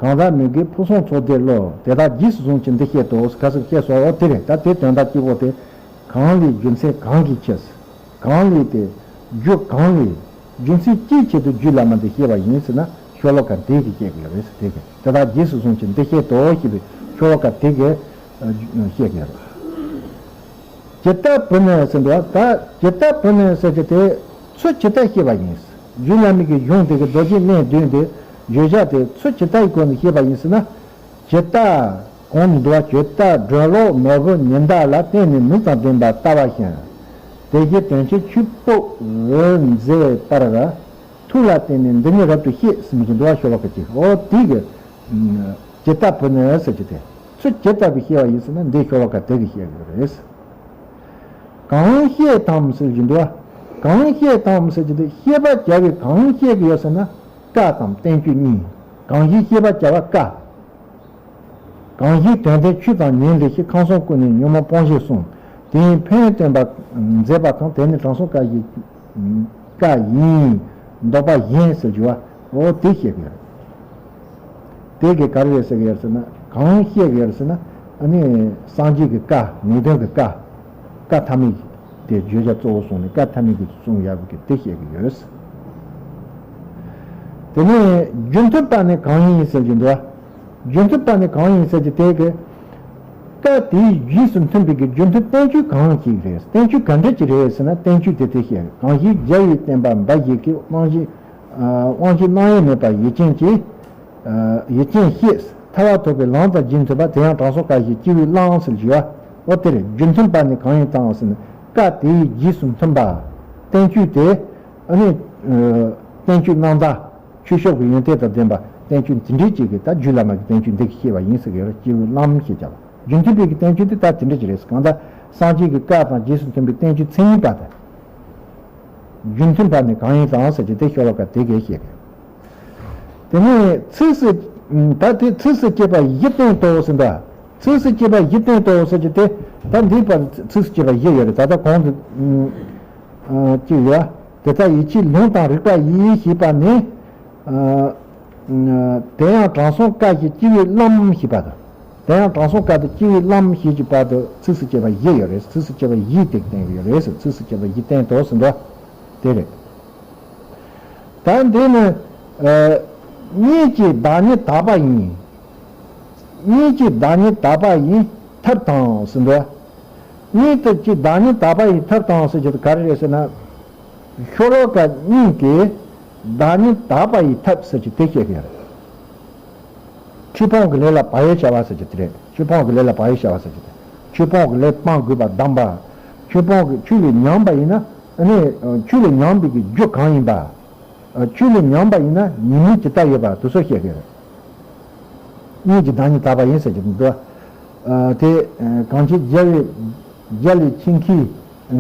གང་དག་མི་དགེ་ཕུན་སུམ་ཚོགས་དེ་བློ། དེ་དག་རྗེས་སུ་བཟུང་ཕྱིར་འདི་བཤད་དོ། ཁ་སང་བཤད་སོང་། འོ་དེ་རེད། ད་དེ་དོན་དག་གཅིག་པོ་དེ། གང་ལས་རྒྱུ་མཚན་གང་གི་ཕྱིར། གང་ལས་དེ། རྒྱུ་གང་ལས། རྒྱུ་མཚན་ཅིའི་ཆེད་དུ་རྒྱུད་བླ་མ་འདི་བཤད་པ་ཡིན་ཟེར་ན། ཤོ་ལོ་ཀ་དེ་གིས་བཤད་ཀྱི་ཡོད་རེད་ཟེར། དེ་གིས་དེ་དག་རྗེས་སུ་བཟུང་ཕྱིར་འདི་བཤད་དོ་ཞེས་པའི་ཤོ་ལོ་ཀ་དེ་གིས་བཤད་ཀྱི་ཡོད་རེད། ཇི་ལྟ་བུ་ནི་ཟེར་འདུག་ད་ཇི་ལྟ་བུ་ནི་ཟེར་གྱི་དེ་ཚུལ་ཇི་ལྟར་བཤད་པ་ཡིན། རྒྱུད་བླ་མའི་གི་གཞུང་དེ་གི་མདོ་རྒྱུད་གནས་བདུན་དེ་བརྗོད་བྱ་དེ་ཚུལ་ཇི་ལྟར་གྱི་སྒོ་ནས་བཤད་པ་ཡིན་ཟེར་ན། ཇི་ལྟ། གོང་ནས་འདུག་བ། ཇི་ལྟར་སྦྲུལ་ལོག་ནོར་བུ་ཉི་ཟླ་ལ། བརྟེན་ནས་མིག་དང་ལྡན་པ་ལྟ་བ་བཞིན། དེ་བཞིན་དོན་ཕྱིར་ཆོས་པོ་འོད་མཛེས་པར། ཐུགས་ལ་བརྟེན་ནས་འདི་ཉིད་རབ་ཏུ་ཤེས་ཟེར་གྱི་འདུག་བ། ཤོ་ལོ་ཀ་གཅིག་འོ་དེ་གི་ཇི་ལྟ་བུ་ནི་ཟེར་གྱི་དེ། ཚུལ་ཇི་ལྟ་བུ་བཤད་པ་ཡིན་ཟེར་ན་འདི་ཤོ་ལོ་ཀ་དེ་གིས་བཤད་དགོས་རེད། གང་བཤད་དམ་ཟེར་གྱི་འདུག་བ། གང་བཤད་དམ་ཟེར་གྱི་འདུག་བཤད་པར་བྱ་བའི་གང་བཤད་ཀྱི་ཡོད་ཟེར་ན། བཀའ་དང་བསྟན་བཅོས་གཉིས། གང་ཞིག་བཤད་པར་བྱ་བ་བཀའ། གང་ཞིག་དོན་ལྡན་ཆོས་དང་ཉན་ལེགས་ཤིང་། ཁམས་གསུམ་ཀུན་ནས་ཉོན་མོངས་སྤོང་ཞིང་བསྲུང་། དེ་ཡི་ཕན་ཡོན་སྟོན་པར་མཛད་པ་དང་། དེ་ནི་དྲང་སྲོང་བཀའ་བཞིན་བཀའ་ཡིན། བཟློག་པ་གཞན་ཟེར་གྱི་བ། འོ་དེ་བཤད་ཀྱི་ཡོད། དེ་གིས་ག་རེ་རེད་ཟེར་གྱི་ཡོད་ཟེར་ན། གང་བཤད་ཀྱི་ཡོད་ཟེར་ན། ཨ་ནི་སངས་རྒྱས་ཀྱི་བཀའ། ནང་དོན་གྱི་བཀའ། བཀའ་ཐ་མའི་དེ་བརྗོད་བྱ་གཙོ་བོ་བཟུང་ནས་བཀའ་ཐ་མའི་གི་གསུང་ཡག་གི་དེ་བཤད་ཀྱི་ཡོད། དེ་ནས་རྒྱུ་མཐུན་པ་ནི་གང་ཡིན་ཟེར་གྱི་འདུག་བ། རྒྱུ་མཐུན་པ་ནི་གང་ཡིན་ཟེར་གྱི་དེ་གི། བཀའ་དེའི་རྗེས་སུ་མཐུན་པའི་གི་རྒྱུ་མཐུན་བསྟན་བཅོས་གང་ཞིག་རེད། བསྟན་བཅོས་ག་འདྲ་ཅིག་རེད་ཟེར་ན། བསྟན་བཅོས་དེ་དེ་བཤད། གང་ཞིག་རྒྱལ་བའི་བསྟན་པ་འབའ་ཞིག་གི། དབང་བཞི། དབང་བཞི་སྣང་ཡུལ་མེད་པ་ཡུལ་ཅན་གྱི། ཡུལ་ཅན་ཤེས། ཐར་པ་ཐོབ་པའི་ལམ་དང་རྗེས་མཐུན་པ། དེ་ཡང་དྲང་སྲོང་བཀའ་བཞིན་སྤྱི་བོས་བླངས་ཟེར་གྱི་བ། འོ་དེ་རེད། རྒྱུ་མཐུན་པ་ནི་གང་ཡིན་དང་ཟེར་ན། བཀའ་དེའི་རྗེས་སུ་མཐུན་པ། བསྟན་བཅོས་དེ། ཨ་ནི། བསྟན་བཅོས་རྣམ་དག་ཆོས་ཕྱོགས་ཀྱི་ཡོན་ཏན་དང་ལྡན་པ། བསྟན་བཅོས་དེ་འདྲའི་ཅིག་གིས་ད་རྒྱུད་བླ་མ་གི་བསྟན་བཅོས་འདི་གིས་བཤད་པ་ཡིན་ཟེར་གྱི་ཡོད་རེད། སྤྱི་བོས་བླངས་ཞེས་བྱ་བ། རྒྱུ་མཐུན་པའི་གི་བསྟན་བཅོས་དེ་ད་དེ་འདྲ་ཅིག་རེད། གང་ལྟར་སངས་རྒྱས་ཀྱི་བཀའ་དང་རྗེས་སུ་མཐུན་པའི་བསྟན་བཅོས་མཚན་ཉིད་པ་དང་། རྒྱུ་མཐུན་པ་ནི་གང་ཡིན་དང་ཟེར་གྱི་དེ་ཤོ་ལོ་ཀ་དེ་གས་བཤད་གི། དེ་ནས་ཚིགས་སུ། ད་དེ་ཚིགས་སུ་བཅད་པ་བཞི་བསྟན་ཏོ་ཟེར་འདུག་ཚིགས་སུ་བཅད་པ་བཞི་བསྟན་ཏོ་ཟེར་གྱི་དེ། ད་འདིའི་བར་ཚིགས་སུ་བཅད་པ་བཞི་ཡོད་རེད། ད་ལྟ་གོང་དུ་ཨ་གཅིག་ཡོད། དེ་ལྟར་ཡིད་ཆེས་ལུང་དང་རིགས་པ་ཡིས་ཞེས་པ་ནི། ཨ་དེ་ཡང་དྲང་སྲོང་བཀའ་བཞིན་སྤྱི་བོས་བླངས་ཞེས་པ་དང་། དེ་ཡང་དྲང་སྲོང་བཀའ་དང་སྤྱི་བོས་བླངས་ཞེས་ཀྱི་བར་དུ་ཚིགས་སུ་བཅད་པ་བཞི་ཡོད་རེད། ཚིགས་སུ་བཅད་པ་བཞི་དེ་བསྟན་གྱི་ཡོད་རེད། ཚིགས་སུ་བཅད་པ་བཞི་བསྟན་ཏོ་ཟེར་འདུག་དེ་རེད། ད་འདི་ནི། ཨ་གཉིད་ཀྱི་བདག་ཉིད་དག་པ་ཡིན། གཉིད་ཀྱི་བདག་ཉིད་དག་པ་ཡིན་ཐབས་དང་ཟེར་འདུག་གཉིད་ཀྱི་བདག་ཉིད་དག་པ་ཡིན་ཐབས་དང་ཟེར་གྱི་དེ་ག་རེ་རེད་ཟེར་ན། ཤོ་ལོ་ཀ་གཉིས་ཀྱིས་བདག་ཉིད་དག་པ་ཡི་ཐབས་ཟེར་གྱི་དེ་བཤད་ཀྱི་ཡོད་རེད། ཆོས་སྤོང་གི་ལས་ལ་བག་ཡོད་བྱ་བ་ཟེར་གྱི་དེ་རེད། ཆོས་སྤོང་གི་ལས་ལ་བག་ཡོད་བྱ་བ་ཟེར་གྱི་དེ། ཆོས་སྤོང་གི་ལས་སྤང་དགོས་པ་གདམས་པ། ཆོས་སྤོང་གི་ཆོས་ལས་ཉམས་པ་ཡིན་ན། ཨ་ནི་ཆོས་ལས་ཉམས་པའི་གི་རྒྱུ་གང་ཡིན་པ། ཆོས་ལས་ཉམས་པ་ཡིན་ན་ཉེས་དམིགས་ཇི་ལྟར་ཡོད་པ་དེ་ཚོ་བཤད་ཀྱི་རེད། གཉིད་ཀྱི་བདག་ཉིད་དག་པ་ཡིན་ཟེར་གྱི་འདུག་ཨ་དེ་གང་ཕྱིར་རྒྱལ་བའི་རྒྱལ་བའི་ཆེད་མཁས་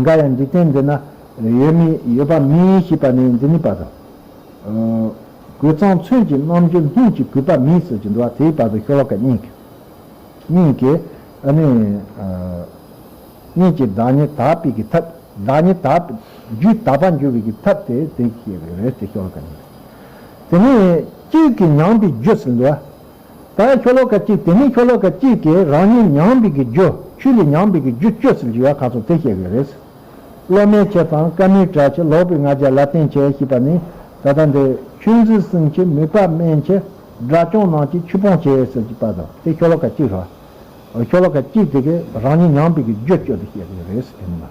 འགའ་ཡང་འཇིག་རྟེན་འདི་ན་ཡོད་མེད་ཡོད་པ་མིན་ཞེས་པ་ནས་འདི་ནི་བར་དུ། ཨ་གོས་གཙང་ཚོན་གྱི་རྣམ་འགྱུར་སྔོན་གྱི་གུས་པ་མིན་ཟེར་གྱི་འདུག་ཨ་དེའི་བར་དུ་ཤོ་ལོ་ཀ་གཉིས་ཀྱི་གཉིས་ཀྱི་ཨ་ནི་ཨ་གཉིད་ཀྱི་བདག་ཉིད་དག་པའི་གི་ཐབས། བདག་ཉིད་དག་པའི་རྒྱུད་དག་པར་འགྱུར་བའི་གི་ཐབས་དེ་དེ་ཤེས་དགོས་རེད་དེ་ཤོ་ལོ་ཀ་གཉིས། དེ་ནས་གཅིག་གིས་ཉམས་པའི་རྒྱུ་ཟེར་འདུག་ད་ཤོ་ལོ་ཀ་གཅིག་དེ་ནས་ཤོ་ལོ་ཀ་གཅིག་གིས་རང་ཉིད་ཉམས་པའི་གི་རྒྱུ། ཆོས་ལས་ཉམས་པའི་གི་རྒྱུ་བཅུ་ཟེར་གྱི་ཡོད་ཁ་ཚོ་དེ་ཤེས་དགོས་རེད། བློ་མེད་ཆེ་དང་སྐལ་མེད་གྲགས་ཆེ། ལོག་པའི་ང་རྒྱལ་ལ་བརྟེན་ཆེ་ཞེས་པ་ནི། ད་ལྟ་འདི་ཆོས་མཛད་སྲིང་ཆེ། མོས་པ་དམན་ཆེ། དགྲ་བཅོམ་ནང་གི་ཆོས་སྤོང་ཆེ་ཟེར་གྱི་བར་དུ་དེ་ཤོ་ལོ་ཀ་གཅིག་རེད། ཤོ་ལོ་ཀ་གཅིག་དེ་གིས་རང་ཉིད་ཉམས་པའི་གི་རྒྱུ་བཅུ་དེ་བཤད་ཀྱི་རེད་ཟེར་གྱི་ཡིན་ན།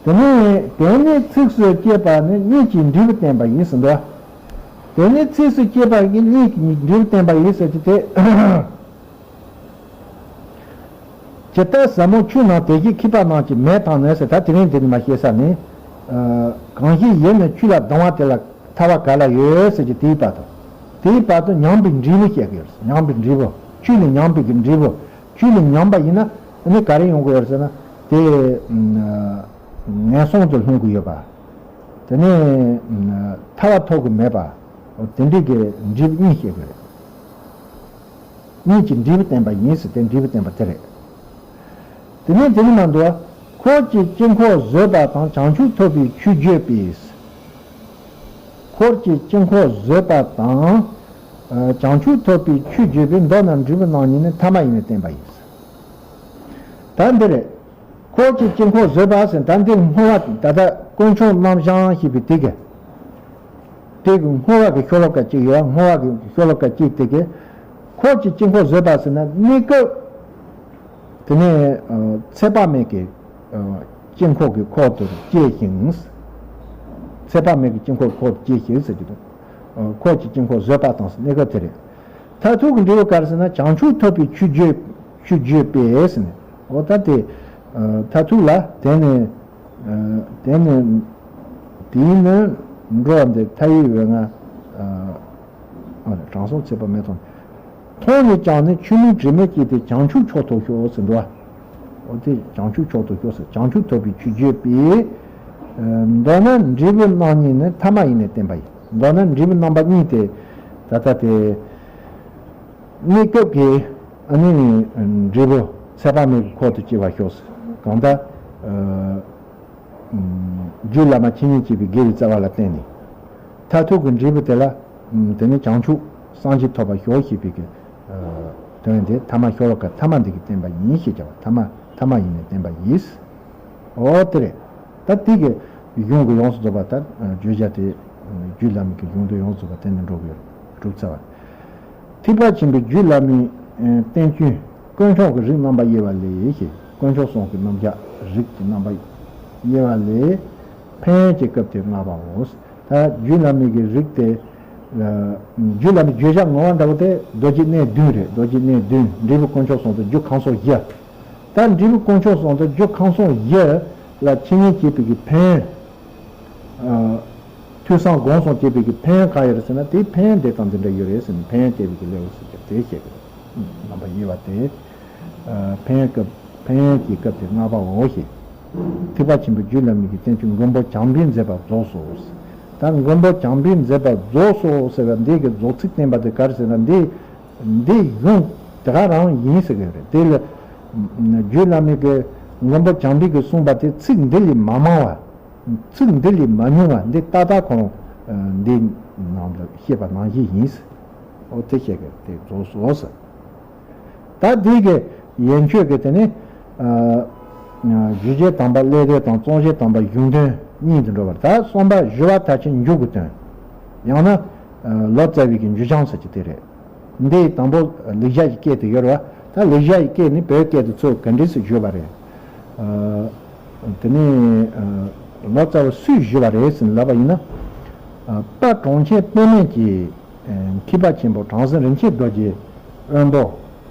དེ་ནས་དེ་ནས་ཚིགས་སུ་བཅད་པ་ནི་གཉིད་ཀྱི་འབྲས་བུ་བསྟན་པ་ཡིན་ཟེར་འདུག་དེ་ནས་ཚིགས་སུ་བཅད་པ་གི་གཉིད་ཀྱི་འབྲས་བུ་བསྟན་པ་ཡིན་ཟེར་གྱི་དེ། ཇི་ལྟར་ཟབ་མོ་ཆུ་རྣམས་དེ་བཞིན་འཁྱིལ་པ་རྣམས་ཀྱི་མེ་དང་ནི་ཟེར། ད་དེ་རིང་འདི་ནི་མ་བཤད་ས་ནི། གང་ཞིག་ཡེ་ནས་ཆུ་ལ་ལྡང་བ་དེ་ལ་ཐར་པ་ག་ལ་ཡོད་ཟེར་གྱི་དེའི་བར་དུ། དེའི་བར་དུ་ཉམས་པའི་འབྲས་བུ་བཤད་ཀྱི་ཡོད། ཉམས་པའི་འབྲས་བུ། ཆུ་ལས་ཉམས་པའི་གི་འབྲས་བུ། ཆུ་ལས་ཉམས་པ་ཡིན་ན་ནི་ག་རེ་ཡོང་གི་ཡོད་ཟེར་ན། དེ་ངན་སོང་དུ་ལྷུང་གི་ཡོད་པ། དེ་ནས་ཐར་པ་ཐོབ་གི་མེད་པ། དེ་འདྲའི་གི་འབྲས་བུ་གཉིས་བཤད་ཀྱི་རེད། གཉིས་ཀྱི་འབྲས་བུ་བསྟན་པ་ཡིན་ཟེར་ཏེ། འབྲས་བུ་བསྟན་པ་དེ་རེད། དེ་ནས་དེ་ནི་མ་འདུག་འཁོར་གྱི་དཀྱིལ་འཁོར་བཟོད་པ་དང་བྱང་ཆུབ་ཐོབ་པའི་ཆོས་བརྗོད་པས། འཁོར་གྱི་དཀྱིལ་འཁོར་བཟོད་པ་དང་། ཨ། བྱང་ཆུབ་ཐོབ་པའི་ཆོས་བརྗོད་པས། མདོར་ན་འབྲས་བུ་རྣམ་གཉིས་ནི་ཐ་མ་ཡིས་ནི་བསྟན་པ་ཡིན། ད་འདི་རེད། འཁོར་གྱི་དཀྱིལ་འཁོར་བཟོད་པ་ཟེར། ད་འདི་བསྔོ་བ། ད་ལྟ་དཀོན་མཆོག་རྣམ་བཞི་ཞེས་པའི་དེ་གི། དེ་གི་བསྔོ་བ་གི་ཤོ་ལོ་ཀ་གཅིག་ཡོད། བསྔོ་བ་གི་ཤོ་ལོ་ཀ་གཅིག་དེ་གི། འཁོར་གྱི་དཀྱིལ་འཁོར་བཟོད་པ་ཟེར་ན་གནས་སྐབས། དེ་ནས་ཨ་ཚེ་དཔག་མེད་ཀྱི་ཨ་དཀྱིལ་འཁོར་གྱི་འཁོར་དུ་སྐྱེ་ཞིང་། ཚེ་དཔག་མེད་ཀྱི་དཀྱིལ་འཁོར་གྱི་འཁོར་དུ་སྐྱེ་ཞིང་ཟེར་གྱི་འདུག་ཨ་འཁོར་གྱི་དཀྱིལ་འཁོར་བཟོད་པ་དང་ཟེར་གནས་སྐབས་དེ་རེད། མཐར་ཐུག་གི་འབྲས་བུ་ག་རེ་ཟེར་ན། བྱང་ཆུབ་ཐོབ་པའི་ཆོས་བརྗོད། ཆོས་བརྗོད་པས་ཟེར་ནས། འོ་ད་དེ་ཨ་མཐར་ཐུག་ལ་དེ་ནས་ཨ་དེ་ནས་དེའི་ནི་འགྲོ་བ་འདི་མཐའ་ཡས་འོད་ལྔ། ཨ་ཨ་དྲང་སྲོང་ཚེ་དཔག་མེད་མཐོང་། མཐོང་ནས་ཀྱང་ནི་ཆོས་མིན་དྲི་མེད་སྐྱེས་ཏེ་བྱང་ཆུབ་མཆོག་ཐོབ་ཤོག་ཟེར་འདུག་བ། འོ་དེ་བྱང་ཆུབ་མཆོག་ཏུ་གྱུར་ཟེར། བྱང་ཆུབ་ཐོབ་པའི་ཆོས་བརྗོད་པས། མདོར་ན་འབྲས་བུ་རྣམ་གཉིས་ནི་ཐ་མ་ཡིས་ནི་བསྟན་པ་ཡིན། མདོར་ན་འབྲས་བུ་རྣམ་པ་གཉིས་དེ། ད་ལྟ་དེ་གནས་སྐབས་ཀྱི་ཨ་ནི་འབྲས་བུ་ཚེ་དཔག་མེད་ཀྱི་འཁོར་དུ་སྐྱེ་བར་ཤོག་ཟེར། གང་ལྟར། རྒྱུད་བླ་མ་འཆད་ཉན་བྱེད་པའི་དགེ་བའི་རྩ་བ་ལ་བརྟེན་ནས། མཐར་ཐུག་གི་འབྲས་བུ་དེ་ལ། དེ་ནི་བྱང་ཆུབ་སངས་རྒྱས་ཐོབ་པར་ཤོག་ཞེས་པའི་གི། དོན་དེ་ཐ་མ་ཤོ་ལོ་ཀ་ཐ་མ་འདི་གིས་བསྟན་པ་ཡིན་ཞེས་བྱ་བ། ཐ་མ་ཐ་མ་ཡིས་ནི་བསྟན་པ་ཡིན། འོ་དེ་རེད། ད་དེ་གི་གཞུང་གི་ཡོངས་སུ་རྫོགས་པ། ད་བརྗོད་བྱ་དེ་རྒྱུད་བླ་མའི་གི་གཞུང་དུ་ཡོངས་སུ་རྫོགས་པ་བསྟན་ནས་འགྲོ་གི་ཡོད། གྲུབ་ཚར་བ། ཐེག་པ་ཆེན་པོའི་རྒྱུད་བླ་མའི་བསྟན་བཅོས་དཀོན་མཆོག་གི་རིགས་རྣམ་པ་དབྱེ་བ་ལས་ཞེས། དཀོན་མཆོག་གསུམ་གྱི་རྣམ་གཞག་རིགས་ཀྱི་རྣམ་པ་དབྱེ་བ་ལས། ཕན་ཡོན་གྱི་སྐབས་ཏེ་ལྔ་པའོ། ད་རྒྱུད་བླ་མའི་གི་རིགས་དེ། རྒྱུད་བླ་མའི་བརྗོད་བྱ་ངོ་བོ་འདྲ་བོ་དེ་རྡོ་རྗེ་གནས་བདུན་རེད། རྡོ་རྗེ་གནས་བདུན། འབྲས་བུ་དཀོན་མཆོག་གསུམ་དང་རྒྱུ་ཁམས་གསུམ་བཞི། ད་འབྲས་བུ་དཀོན་མཆོག་གསུམ་དང་རྒྱུ་ཁམས་གསུམ་བཞི་ལ་འཆད་ཉན་བྱེད་པའི་གི་ཕན་ཡོན། ཐོས་བསམ་སྒོམ་གསུམ་བྱེད་པའི་གི་ཕན་ཡོན་གང་ཡོད་རེད་ཟེར་ན། དེའི་ཕན་ཡོན་དེ་དང་འདི་འདྲ་ཡོད་རེད་ཟེར་ནས་ཕན་ཡོན་བསྟན་པའི་གི་ལེའུ་ཟེར་གྱི་དེ་བཤད་གི་རེད། རྣམ་པ་དབྱེ་བ་དེ། ཕན་ཡོན་སྐབས། ཕན་ཡོན་གྱི་སྐབས་ཏེ་ལྔ་པའོ་ཞེས། ཐེག་པ་ཆེན་པོའི་རྒྱུད་བླ་མའི་གི་བསྟན་བཅོས་མགོན་པོ་བྱམས་པས་མཛད་པ་རྫོགས་སོ། ད་མགོན་པོ་བྱམས་པས་མཛད་པ་རྫོགས་སོ་ཟེར་བ་འདི་གི་རྫོགས་ཚིག་བསྟན་པ་དེ་ག་རེ་ཟེར་ན། འདི་འདི་གཞུང་དེ་ག་རང་ཡིན་ཟེར་གི་རེད། དེ་ལ་རྒྱུད་བླ་མའི་གི་མགོན་པོ་བྱམས་པས་གི་གསུངས་པ་དེ་ཚིག་འདི་ལས་མ་མང་བ། ཚིག་འདི་ལས་མ་ཉུང་བ་འདི་ཏག་ཏག་ཁོ་རང་འདི་ནང་དུ་བཤད་པ་ནང་བཞིན་ཡིན། འོ་དེ་བཤད་གི་དེ་རྫོགས་སོ་ཟེར། ད་འདི་གི་ཡན་ཆོད་ཀྱི་དེ་ནི། ཨ་གཞུ་བྱས་དང་པོ་ཀླད་དོན་དང་རྩོམ་བྱས་དང་པོ་གཞུང་དོན་གཉིས་དུ་འགྲོ་བར། ད་གསུམ་པ་གཞུ་བ་མཐར་ཕྱིན་མཇུག་གི་དོན། ཡང་ན་ལོ་ཙཱ་བའི་གི་མཇུག་བྱང་ཟེར་གྱི་དེ་རེད། འདི་དང་པོ་ལེགས་སྦྱར་གྱི་སྐད་དུ་ཡོད་རེད་བ། ད་ལེགས་སྦྱར་གྱི་སྐད་ནི་བོད་སྐད་དུ་ཚུར་ག་འདྲས་སུ་བསྒྱུར་བ་རེད། ཨ་དེ་ནི་ཨ་ལོ་ཙཱ་བ་སུས་བསྒྱུར་བ་རེད་ཟེར་ལབ་པ་ཡིན་ན། ཨ་དཔལ་གྲོང་ཁྱེར་དཔེ་མེད་ཀྱིས། མཁས་པ་ཆེན་པོ་དྲང་སྲོང་རིན་ཆེན་རྡོ་རྗེ། དབོན་པོ་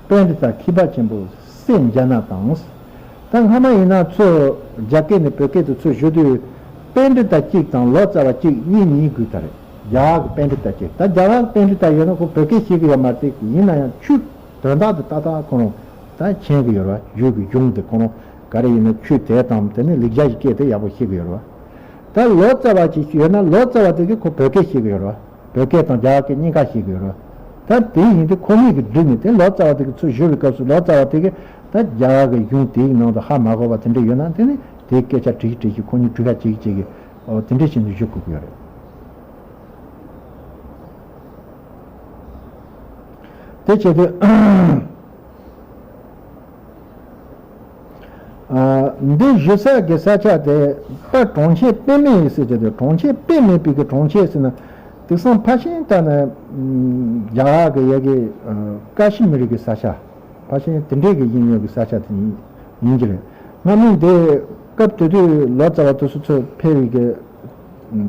པཎྜི་ཏ་མཁས་པ་ཆེན་པོ་སེ་ཛྙཱ་ན་དང་། ད་སྔ་མ་ཡིན་ན་ཚུར་རྒྱ་སྐད་ནས་བོད་སྐད་དུ་ཚུར་བསྒྱུར་དུས། པཎྜི་ཏ་གཅིག་དང་ལོ་ཙཱ་བ་གཅིག་གཉིས་གཉིས་དགོས་ད་རེད། རྒྱ་གར་གྱི་པཎྜི་ཏ་གཅིག་ད་རྒྱ་གར་གྱི་པཎྜི་ཏ་ཡོད་ན་ཁོ་བོད་སྐད་ཤེས་ཀྱི་ཡོད་མ་རེད། ཡིན་ན་ཡང་ཆོས་དོན་དག་དེ་ཏག་ཏག་ཁོ་རང་ད་མཁྱེན་གྱི་ཡོད་རེད་བ། རྒྱུད་ཀྱི་གཞུང་དེ་ཁོ་རང་ག་རེ་ཡིན་ན་ཆོས་དེ་དང་དེ་ནས་ལེགས་སྦྱར་གྱི་སྐད་དེ་ཡག་པོ་ཤེས་ཀྱི་ཡོད་རེད་བ། ད་ལོ་ཙཱ་བ་ཅིག་ཡོད་ན་ལོ་ཙཱ་བ་དེ་གིས་ཁོ་བོད་སྐད་ཤེས་ཀྱི་ཡོད་རེད་བ། བོད་སྐད་དང་རྒྱ་གར་སྐད་གཉིས་ཀ་ཤེས་ཀྱི་ཡོད་རེད། ད་དེ་ཡིན་དུས་ཁོ་གཉིས་ཀྱིས་བསྒྲིགས་ནས། དེ་ལོ་ཙཱ་བ་དེ་གིས་ཚུར་ཞུ་བའི་སྐབས་སུ་ལོ་ཙཱ་བ་དེ་གིས་ད་རྒྱ་གར་གྱི་གཞུང་དེའི་ནང་དུ་ཧ་མ་གོ་བ་དེ་འདྲ་ཡོད་ན། དེ་ནི་དེའི་སྐད་ཆ་དྲིས་དྲིས་ཤིག་ཁོ་གཉིས་གྲོས་ཁ་བྱེད་ཀྱི་བྱེད་ཀྱི། ཨོ་དེ་འདྲ་བྱས་ནས་ཞུ་དགོས་ཀྱི་ཡོད་རེད། དེ་བྱས་དུས། ཨ་འདི་བཞུགས་ས་གི་ས་ཆ་དེ་དཔལ་གྲོང་ཁྱེར་དཔེ་མེད་ཟེར་གྱི་འདུག་གྲོང་ཁྱེར་དཔེ་མེད་པའི་གི་གྲོང་ཁྱེར་ཟེར་ན། དེང་སང་ཕལ་ཆེར་ལྟར་ན་རྒྱ་གར་གི་ཡ་གི་ཀ་ཤི་མིར་གི་ས་ཆ། ཕལ་ཆེར་དེ་འདྲའི་གི་ཡིན་ཡོད་གི་ས་ཆ་དེ་ཡིན་ཡིན་གྱི་རེད། སྔ་མོ་དེ་སྐབས་དེ་དུས་ལོ་ཙཱ་བ་དེ་ཚོ་ཚུར་ཕེབས་པའི་གི་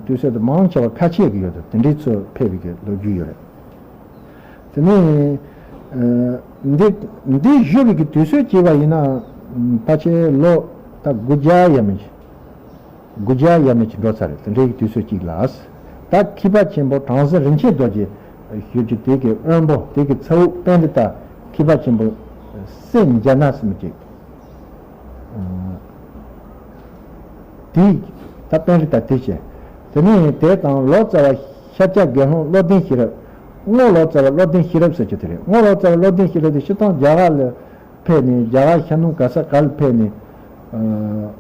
དུས་ཚོད་དེ་མང་ཆེ་བ་ཁ་ཆེ་གི་ཡོད་དོ། དེ་འདྲའི་ཚུར་ཕེབས་པའི་གི་ལོ་རྒྱུས་ཡོད་རེད། དེ་ནས་ཨ་འདི་འདི་བཞུགས་པའི་གི་དུས་ཚོད་བྱས་པ་ཡིན་ན། ཕལ་ཆེར་ལོ་ད་དགུ་བརྒྱ་ཡས་མས་ཅིག་དགུ་བརྒྱ་ཡས་མས་ཅིག་འགྲོ་ཚར་རེད། དེ་འདྲའི་དུས་ཚོད་ཅིག་ལ། ད་མཁས་པ་ཆེན་པོ་དྲང་སྲོང་རིན་ཆེན་རྡོ་རྗེ་ཞུ་རྒྱུ་དེ་གི་དབོན་པོ་དེ་གི་ཚ་བོ་པཎྜི་ཏ་མཁས་པ་ཆེན་པོ་སེ་ཛྙཱ་ན་ཟེར་མི་ཅིག་དེས་ད་པཎྜི་ཏ་དེ་བྱས། དེ་ནས་དེ་དང་ལོ་ཙཱ་བ་ཤཱཀྱ་དགེ་སློང་བློ་ལྡན་ཤེས་རབ། རྔོག་ལོ་ཙཱ་བ་བློ་ལྡན་ཤེས་རབ་ཟེར་གྱི་དེ་རེད། རྔོག་ལོ་ཙཱ་བ་བློ་ལྡན་ཤེས་རབ་དེ་སྤྱིར་བཏང་རྒྱ་གར་ལ་ཕེབས་ནས། རྒྱ་གར་ཤར་ནུབ་ག་ས་ག་ལ་ཕེབས་ནས། ཨ།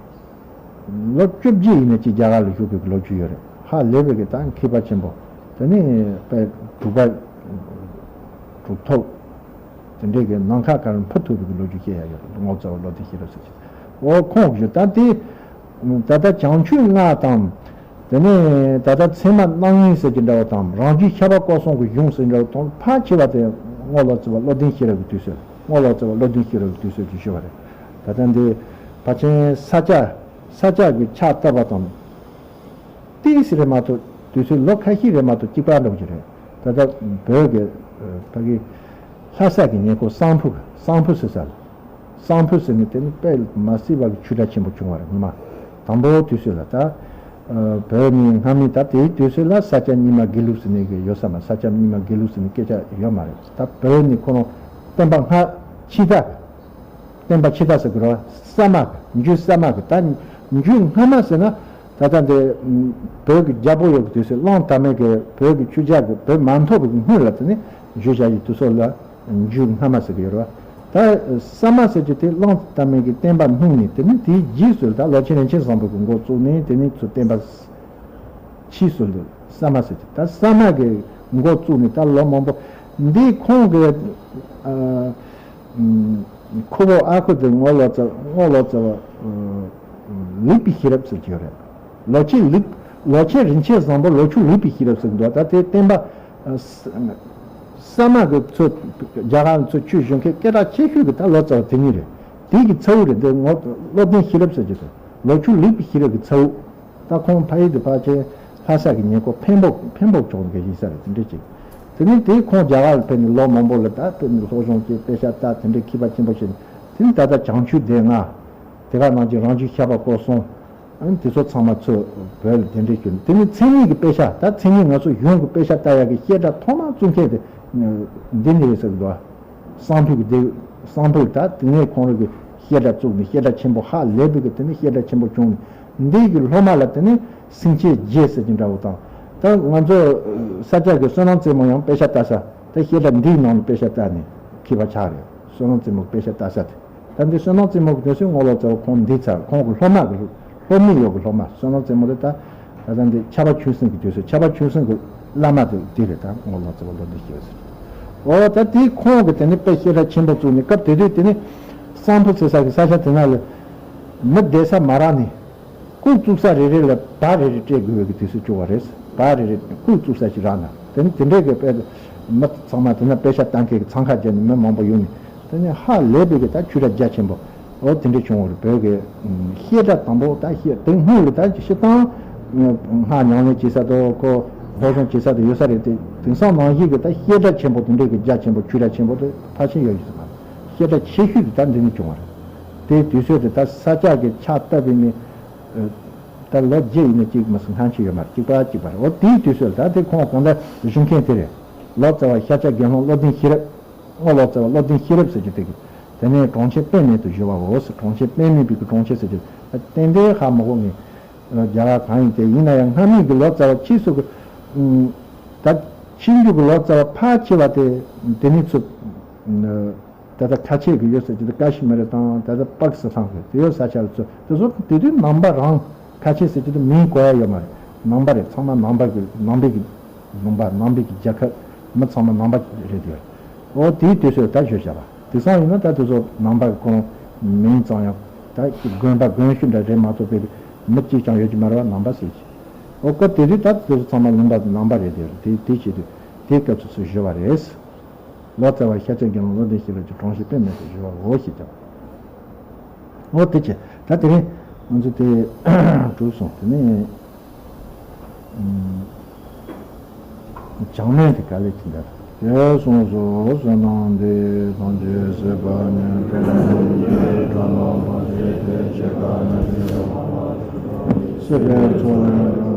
ལོ་བཅོ་བརྒྱད་ཡས་མས་ཅིག་རྒྱ་གར་ལ་བཞུགས་པའི་ལོ་རྒྱུས་ཡོད་རེད། ཧ་ལས་པའི་གི་ད་མཁས་པ་ཆེན་པོ། དེ་ནས་དཔེ་དྲུག་པ་གྲུབ་ཐོབ་དེ་འདྲའི་གི་ནམ་མཁའ་ག་རུ་འཕུར་ཐུབ་པའི་ལོ་རྒྱུས་བཤད་ཡ་ཡོད་རེད། རྔོག་ཙཱ་བ་བློ་ལྡན་ཤེས་རབ་ཟེར་གྱི། འོ་ཁོང་གི་ད་དེ་ད་ལྟ་བྱང་ཆུབ་སྔགས་དང་། དེ་ནས་ད་ལྟ་ཚད་མ་རྣམ་ངེས་ཟེར་གྱི་འདྲ་བ་དང་། རང་རྒྱུད་ཤར་བ་སྐོར་གསུམ་གྱི་གཞུང་ཟེར་འདྲ་བ་དང་། ཕལ་ཆེ་བ་དེ་རྔོག་ལོ་ཙཱ་བ་བློ་ལྡན་ཤེས་རབ་ཀྱི་དུས་ཚོད། རྔོག་ལོ་ཙཱ་བ་བློ་ལྡན་ཤེས་རབ་ཀྱི་དུས་ཚོད་ཀྱི་ཞུ་བ་རེད། ད་ལྟ་འདི་ཕལ་ཆེར་ས་སྐྱ་ས་སྐྱ་གི་ཕྱག་བཏབ་པ་དང་། ཏོག་ཙམ་རེད་མ་གཏོགས། དུས་ཚོད་ལོ་ཁ་ཤས་རེད་མ་གཏོགས་གཅིག་པ་འགྲོ་གི་རེད། ད་ལྟ་བོད་ཀྱི་ཕ་གི་ལྷ་ས་གི་ཉེ་འཁོར་གསང་ཕུ། གསང་ཕུ་ཟེར་ས་ལ། གསང་ཕུ་ཟེར་ནས་དེ་ནི་དཔེ་མ་སྲིད་པ་གི་ཆོས་གྲྭ་ཆེན་པོ་བྱུང་བ་རེད། སྔོན་མ་དང་པོ་དུས་ཚོད་ལ་ད་བོད་ནས་སྔ་མོ་ད་དེའི་དུས་ཚོད་ལ་ས་སྐྱ་རྙིང་མ་དགེ་ལུགས་ཟེར་ནས་གི་ཡོད་ས་མ། ས་སྐྱ་རྙིང་མ་དགེ་ལུགས་ཟེར་ནས་སྐད་ཆ་ཡོད་མ་རེད། ད་བོད་ནས་ཁོ་རང་བསྟན་པ་སྔ་ཕྱི་ད། བསྟན་པ་ཕྱི་ད་ཟེར་དགོས་རེད་བ། གསར་མ་གི། འཇུ་གསར་མ་གི། ད་འཇུ་སྔ་མ་ཟེར་ན། ད་ལྟ་འདི་བོད་ཀྱི་རྒྱལ་པོ་ཡོད་ཀྱི་དུས་སུ། གླང་དར་མའི་གི་བོད་ཀྱི་ཆོས་རྒྱལ་གྱི་བོད་མ་ཐོབ་པའི་སྔོན་ལ། དེ་ནི་འཇུ་བྱ་ཡི་དུས་སུ་ལ་འཇུ་སྔ་མ་ཟེར་གྱི་ཡོད་རེད་བ། ད་གསར་མ་ཟེར་རྒྱུ་དེ་གླང་དར་མའི་གི་བསྟན་པ་སྣུབས་ནས། དེ་ནི་དེའི་རྗེས་སུ་ད་ལོ་ཆེན་རིན་ཆེན་བཟང་པོ་གི་འགོ་བཙུགས་ནས། དེ་ནི་ཚུར་བསྟན་པ་ཕྱིས་སུ་འདི་གསར་མ་ཟེར་གྱི། ད་གསར་མ་གི་འགོ་བཙུགས་ནས་ད་ལོ་མང་པོ། འདི་ཁོང་གི་ཨ་ཁོ་བོ་ཨ་ཁུ་དེ་རྔོག་ལོ་ཙཱ། རྔོག་ལོ་ཙཱ་བ་ལེགས་པའི་ཤེས་རབ་ཟེར་གྱི་ཡོད་རེད། ལོ་ཆེན་ལེགས། ལོ་ཆེན་རིན་ཆེན་བཟང་པོ་ལོ་ཆུང་ལེགས་པའི་ཤེས་རབ་ཟེར་གྱི་འདུག་ད་དེ་བསྟན་པ་གསར་མ་གི་ཚོ། རྒྱ་གར་ཚོ་ཆོས་ཞུ་མཁན་སྐད་གྲགས་ཆེ་ཤོས་ཀྱི་ད་ལོ་ཙཱ་བ་དེ་གཉིས་རེད། དེ་གི་ཚ་བོ་རེད། འདི་རྔོག་བློ་ལྡན་ཤེས་རབ་ཟེར་གྱི་འདུག་ལོ་ཆུང་ལེགས་པའི་ཤེས་རབ་ཀྱི་ཚ་བོ། ད་ཁོང་ཕ་ཡུལ་དུ་ཕལ་ཆེར་ལྷ་ས་གི་ཉེ་འཁོར་འཕན་པོ། འཕན་པོ་ཕྱོགས་འགའ་ཞིག་ས་རེད། དེ་འདྲ་ཅིག་དེ་ནས་དེ་ཁོང་རྒྱ་གར་ལ་ཕེབས་ནས་ལོ་མང་པོ་ལ་ད་ཕེབས་ནས་སློབ་སྦྱོང་བྱས། དཔེ་ཆ་ལྟ། དེ་འདྲའི་མཁས་པ་ཆེན་པོ་ཞིག་དེ་ནས་ད་ལྟ་བྱང་ཆུབ་སྡེ་ལྔ། དེ་ག་ནང་བཞིན་རང་རྒྱུད་ཤར་བ་སྐོར་གསུམ། ཨ་ནི་དེ་ཚོ་ཚང་མ་ཚུར་བོད་ལ་གདན་འདྲེན་ཞུས་ནས། དེ་ནས་མཚན་ཉིད་ཀྱི་དཔེ་ཆ། ད་མཚན་ཉིད་ང་ཚོ་གཞུང་གི་དཔེ་ཆ་ལྟ་ཡག་གི་བཤད་གྲྭ་ཐོག་མ་བཙུགས་མཁན་དེ་འདི་ནས་རེད་ཟེར་གི་འདུག་གསང་ཕུ་གི་དེ། གསང་ཕུ་ད་དེ་ནས་ཁོང་རང་གི་བཤད་གྲྭ་བཙུགས་ནས། བཤད་གྲྭ་ཆེན་པོ་ཧ་ལས་པའི་གི། དེ་ནས་བཤད་གྲྭ་ཆེན་པོ་བྱུང་ནས། འདི་གི་སློབ་མ་ལ་དེ་ནས་སེང་ཆེན་རྗེ་ཟེར་གྱི་འདྲ་བོ་དང་། ད་ང་ཚོ་ས་སྐྱ་གི་བསོད་ནམས་རྩེ་མོ་ཡང་དཔེ་ཆ་ལྟ་ས། ད་བཤད་གྲྭ་འདིའི་ནང་ནས་དཔེ་ཆ་ལྟ་ནས་མཁས་པ་ཆགས་རེད། བསོད་ནམས་རྩེ་མོ་གི་དཔེ་ཆ་ལྟ་ས་དེ། ད་འདི་བསོད་ནམས་རྩེ་མོ་གི་དུས་སུ་རྔོག་ལོ་ཙཱ་བ་ཁོང་འདི་ཚར། ཁོང་གི་སློབ་མ་གི། སློབ་མའི་ཡོག་གི་སློབ་མ། བསོད་ནམས་རྩེ་མོ་རེད། ད་ད་ལྟ་འདི་ཕྱྭ་པ་ཆོས་སེང་གི་དུས་སུ། ཕྱྭ་པ་ཆོས་སེང་གི་བླ་མ་དེ་འདི་རེད། ད་རྔོག་ལོ་ཙཱ་བ་བློ་ལྡན་ཤེས་རབ་ཟེར། འོ་ད་དེ་ཁོང་གི་དེ་ནས་དཔེ་བཤད་གྲྭ་ཆེན་པོ་བཙུགས་ནས། སྐབས་དེ་དུས་དེ་ནས་གསང་ཕུ་ཟེར་ས་གི་ས་ཆ་དེ་ན་ལ་མི་བསྡད་ས་མ་རག་ནས། ལྐོག་བཙུགས་ས་རེ་རེ་ལ་བ་རེ་རེ་སྤྲད་དགོས་པའི་གི་དུས་སུ་བྱུང་བ་རེད། བ་རེ་རེ་ལྐོག་བཙུགས་ས་ཞིག་རག་ན། དེ་ནི་དེ་འདྲའི་གི་དཔེ་མི་ཚང་མ་དེ་ན་དཔེ་ཆ་ལྟ་མཁན་གི་འཚང་ཁ་བརྒྱབ་ནས་མི་མང་པོ་ཡོང་ནས། དེ་ནི་ཧ་ལས་པའི་གི་ད་ཆོས་གྲྭ་རྒྱ་ཆེན་པོ། འོ་དེ་འདྲ་བྱུང་བ་རེད། བོད་གི་བཤད་གྲྭ་དང་པོ་ད་བཤད། དེ་སྔོན་ལ་ད་སྤྱིར་བཏང་སྔགས་ཉམས་ལེན་བྱེད་ས་དང་། ཁོ་སློབ་སྦྱོང་བྱེད་ས་དེ་ཡོད་ས་རེད་དེ། དེང་སང་ནང་བཞིན་གི་ད་བཤད་གྲྭ་ཆེན་པོ་དེ་འདྲའི་གི་རྒྱ་ཆེན་པོ། ཆོས་གྲྭ་ཆེན་པོ་དེ་ཕལ་ཆེར་ཡོད་ཀྱི་ས་མ་རེད། བཤད་གྲྭ་ཆེ་ཤོས་དེ་ད་འདི་ནས་བྱུང་བ་རེད། དེའི་དུས་ཚོད་དེ་ད་ས་སྐྱ་གི་ཕྱག་བཏབ་པའི་ནས། ཨ། ད་ལོ་བརྒྱད་ཡས་མས་ཅིག་མ་ཟིན་སྔ་ཕྱི་ཡོད་མ་རེད། གཅིག་པ་གཅིག་པ་རེད། འོ་དེའི་དུས་ཚོད་ལ་ད་དེ་ཁོང་གང་ལྟར་བཞུགས་མཁན་དེ་རེད། ལོ་ཙཱ་བ་ཤཱཀྱ་དགེ་སློང་བློ་ལྡན་ཤེས་རབ། རྔོག་ལོ་ཙཱ་བ་བློ་ལྡན་ཤེས་རབ་ཟེར་གྱི་དེ་གི། དེ་ནས་གྲོང་ཁྱེར་དཔེ་མེད་དུ་བཞུགས་པའོ་ཟེར། གྲོང་ཁྱེར་དཔེ་མེད་པའི་གི་གྲོང་ཁྱེར་ཟེར་གྱི། ཏན་ཏན་ཧ་མ་གོ་ངས། རྒྱ་གར་གང་ཡིན་དེ། ཡིན་ན་ཡང་སྔ་མོའི་གི་ལོ་ཙཱ་བ་ཕྱིས་སུ་གི། ཨུམ། ད་ཕྱིས་འབྱུང་གི་ལོ་ཙཱ་བ་ཕལ་ཆེ་བ་དེ་དེ་ནས་ཚུར། ད་ལྟ་ཁ་ཆེ་གི་ཡོད་ས་ཅིག་ཏུ་ཀ་ཤི་མིར་དང་། ད་ལྟ་པ་ཀི་སི་ཐན་གི་དེ་ཡོད་ས་ཆ་ལ་ཚུར། དེ་ཚོ་དེ་དུས་ནང་པ་རང་ཁ་ཆེ་ས་ཅིག་ཏུ་མིང་གོ་ཡ་ཡོད་མ་རེད། ནང་པ་རེད། ཚང་མ་ནང་པ་གི། ནང་པའི་གི་ལུང་པ། ནང་པའི་གི་རྒྱལ་ཁབ། མི་ཚང་མ་ནང་པ་རེད་དེ། འོ་དེའི་དུས་ཚོད་ད་བརྗོད་བྱ་བ། དེང་སང་ཡིན་ན་ད་དེ་ཚོ་ནང་པ་གི་ཁོ་རང་མིང་ཙམ་ཡང་། ད་དགོན་པ་དགོན་ཤུལ་འདྲ་རེད་མ་གཏོགས་པའི་མི་གཅིག་ཀྱང་ཡོད་ཀྱི་མ་རེད་བ། ནང་པ་ཟེར་གྱི། འོ་སྐབས་དེ་དུས་ད་དེ་ཚོ་ཚང་མ་ལུང་པ་ནང་པ་རེད་དེ། དེ་དེ་བྱེད་དུས་དེའི་སྐབས་སུ་ཚུར་ཞུ་བ་རེད། ལོ་ཙཱ་བ་ཤཱཀྱ་དགེ་སློང་བློ་ལྡན་ཤེས་རབ་ཀྱི་གྲོང་ཁྱེར་དཔེ་མེད་དུ་བཞུགས་པའོ་ཞེས་བྱ་བ། འོ་དེ་བྱས། ད་དེ་རིང་ང་ཚོ་དེ་གྲུབ་སོང་། དེ་ནས་ཨུམ། བྱང་སྨད་དེ་ག་ལེར་ཅི་འདྲ། ཞེས་གསུངས་སོ། བསོད་ནམས་འདི་ཡིས་ཐམས་ཅད་གཟིགས་པ་ཉིད། ཐུབ་པ་ཉིད་ཀྱིས་ཁྱོད་རྣམས་ ཤེས་པའི་ཚོགས་ལ་ཡང་།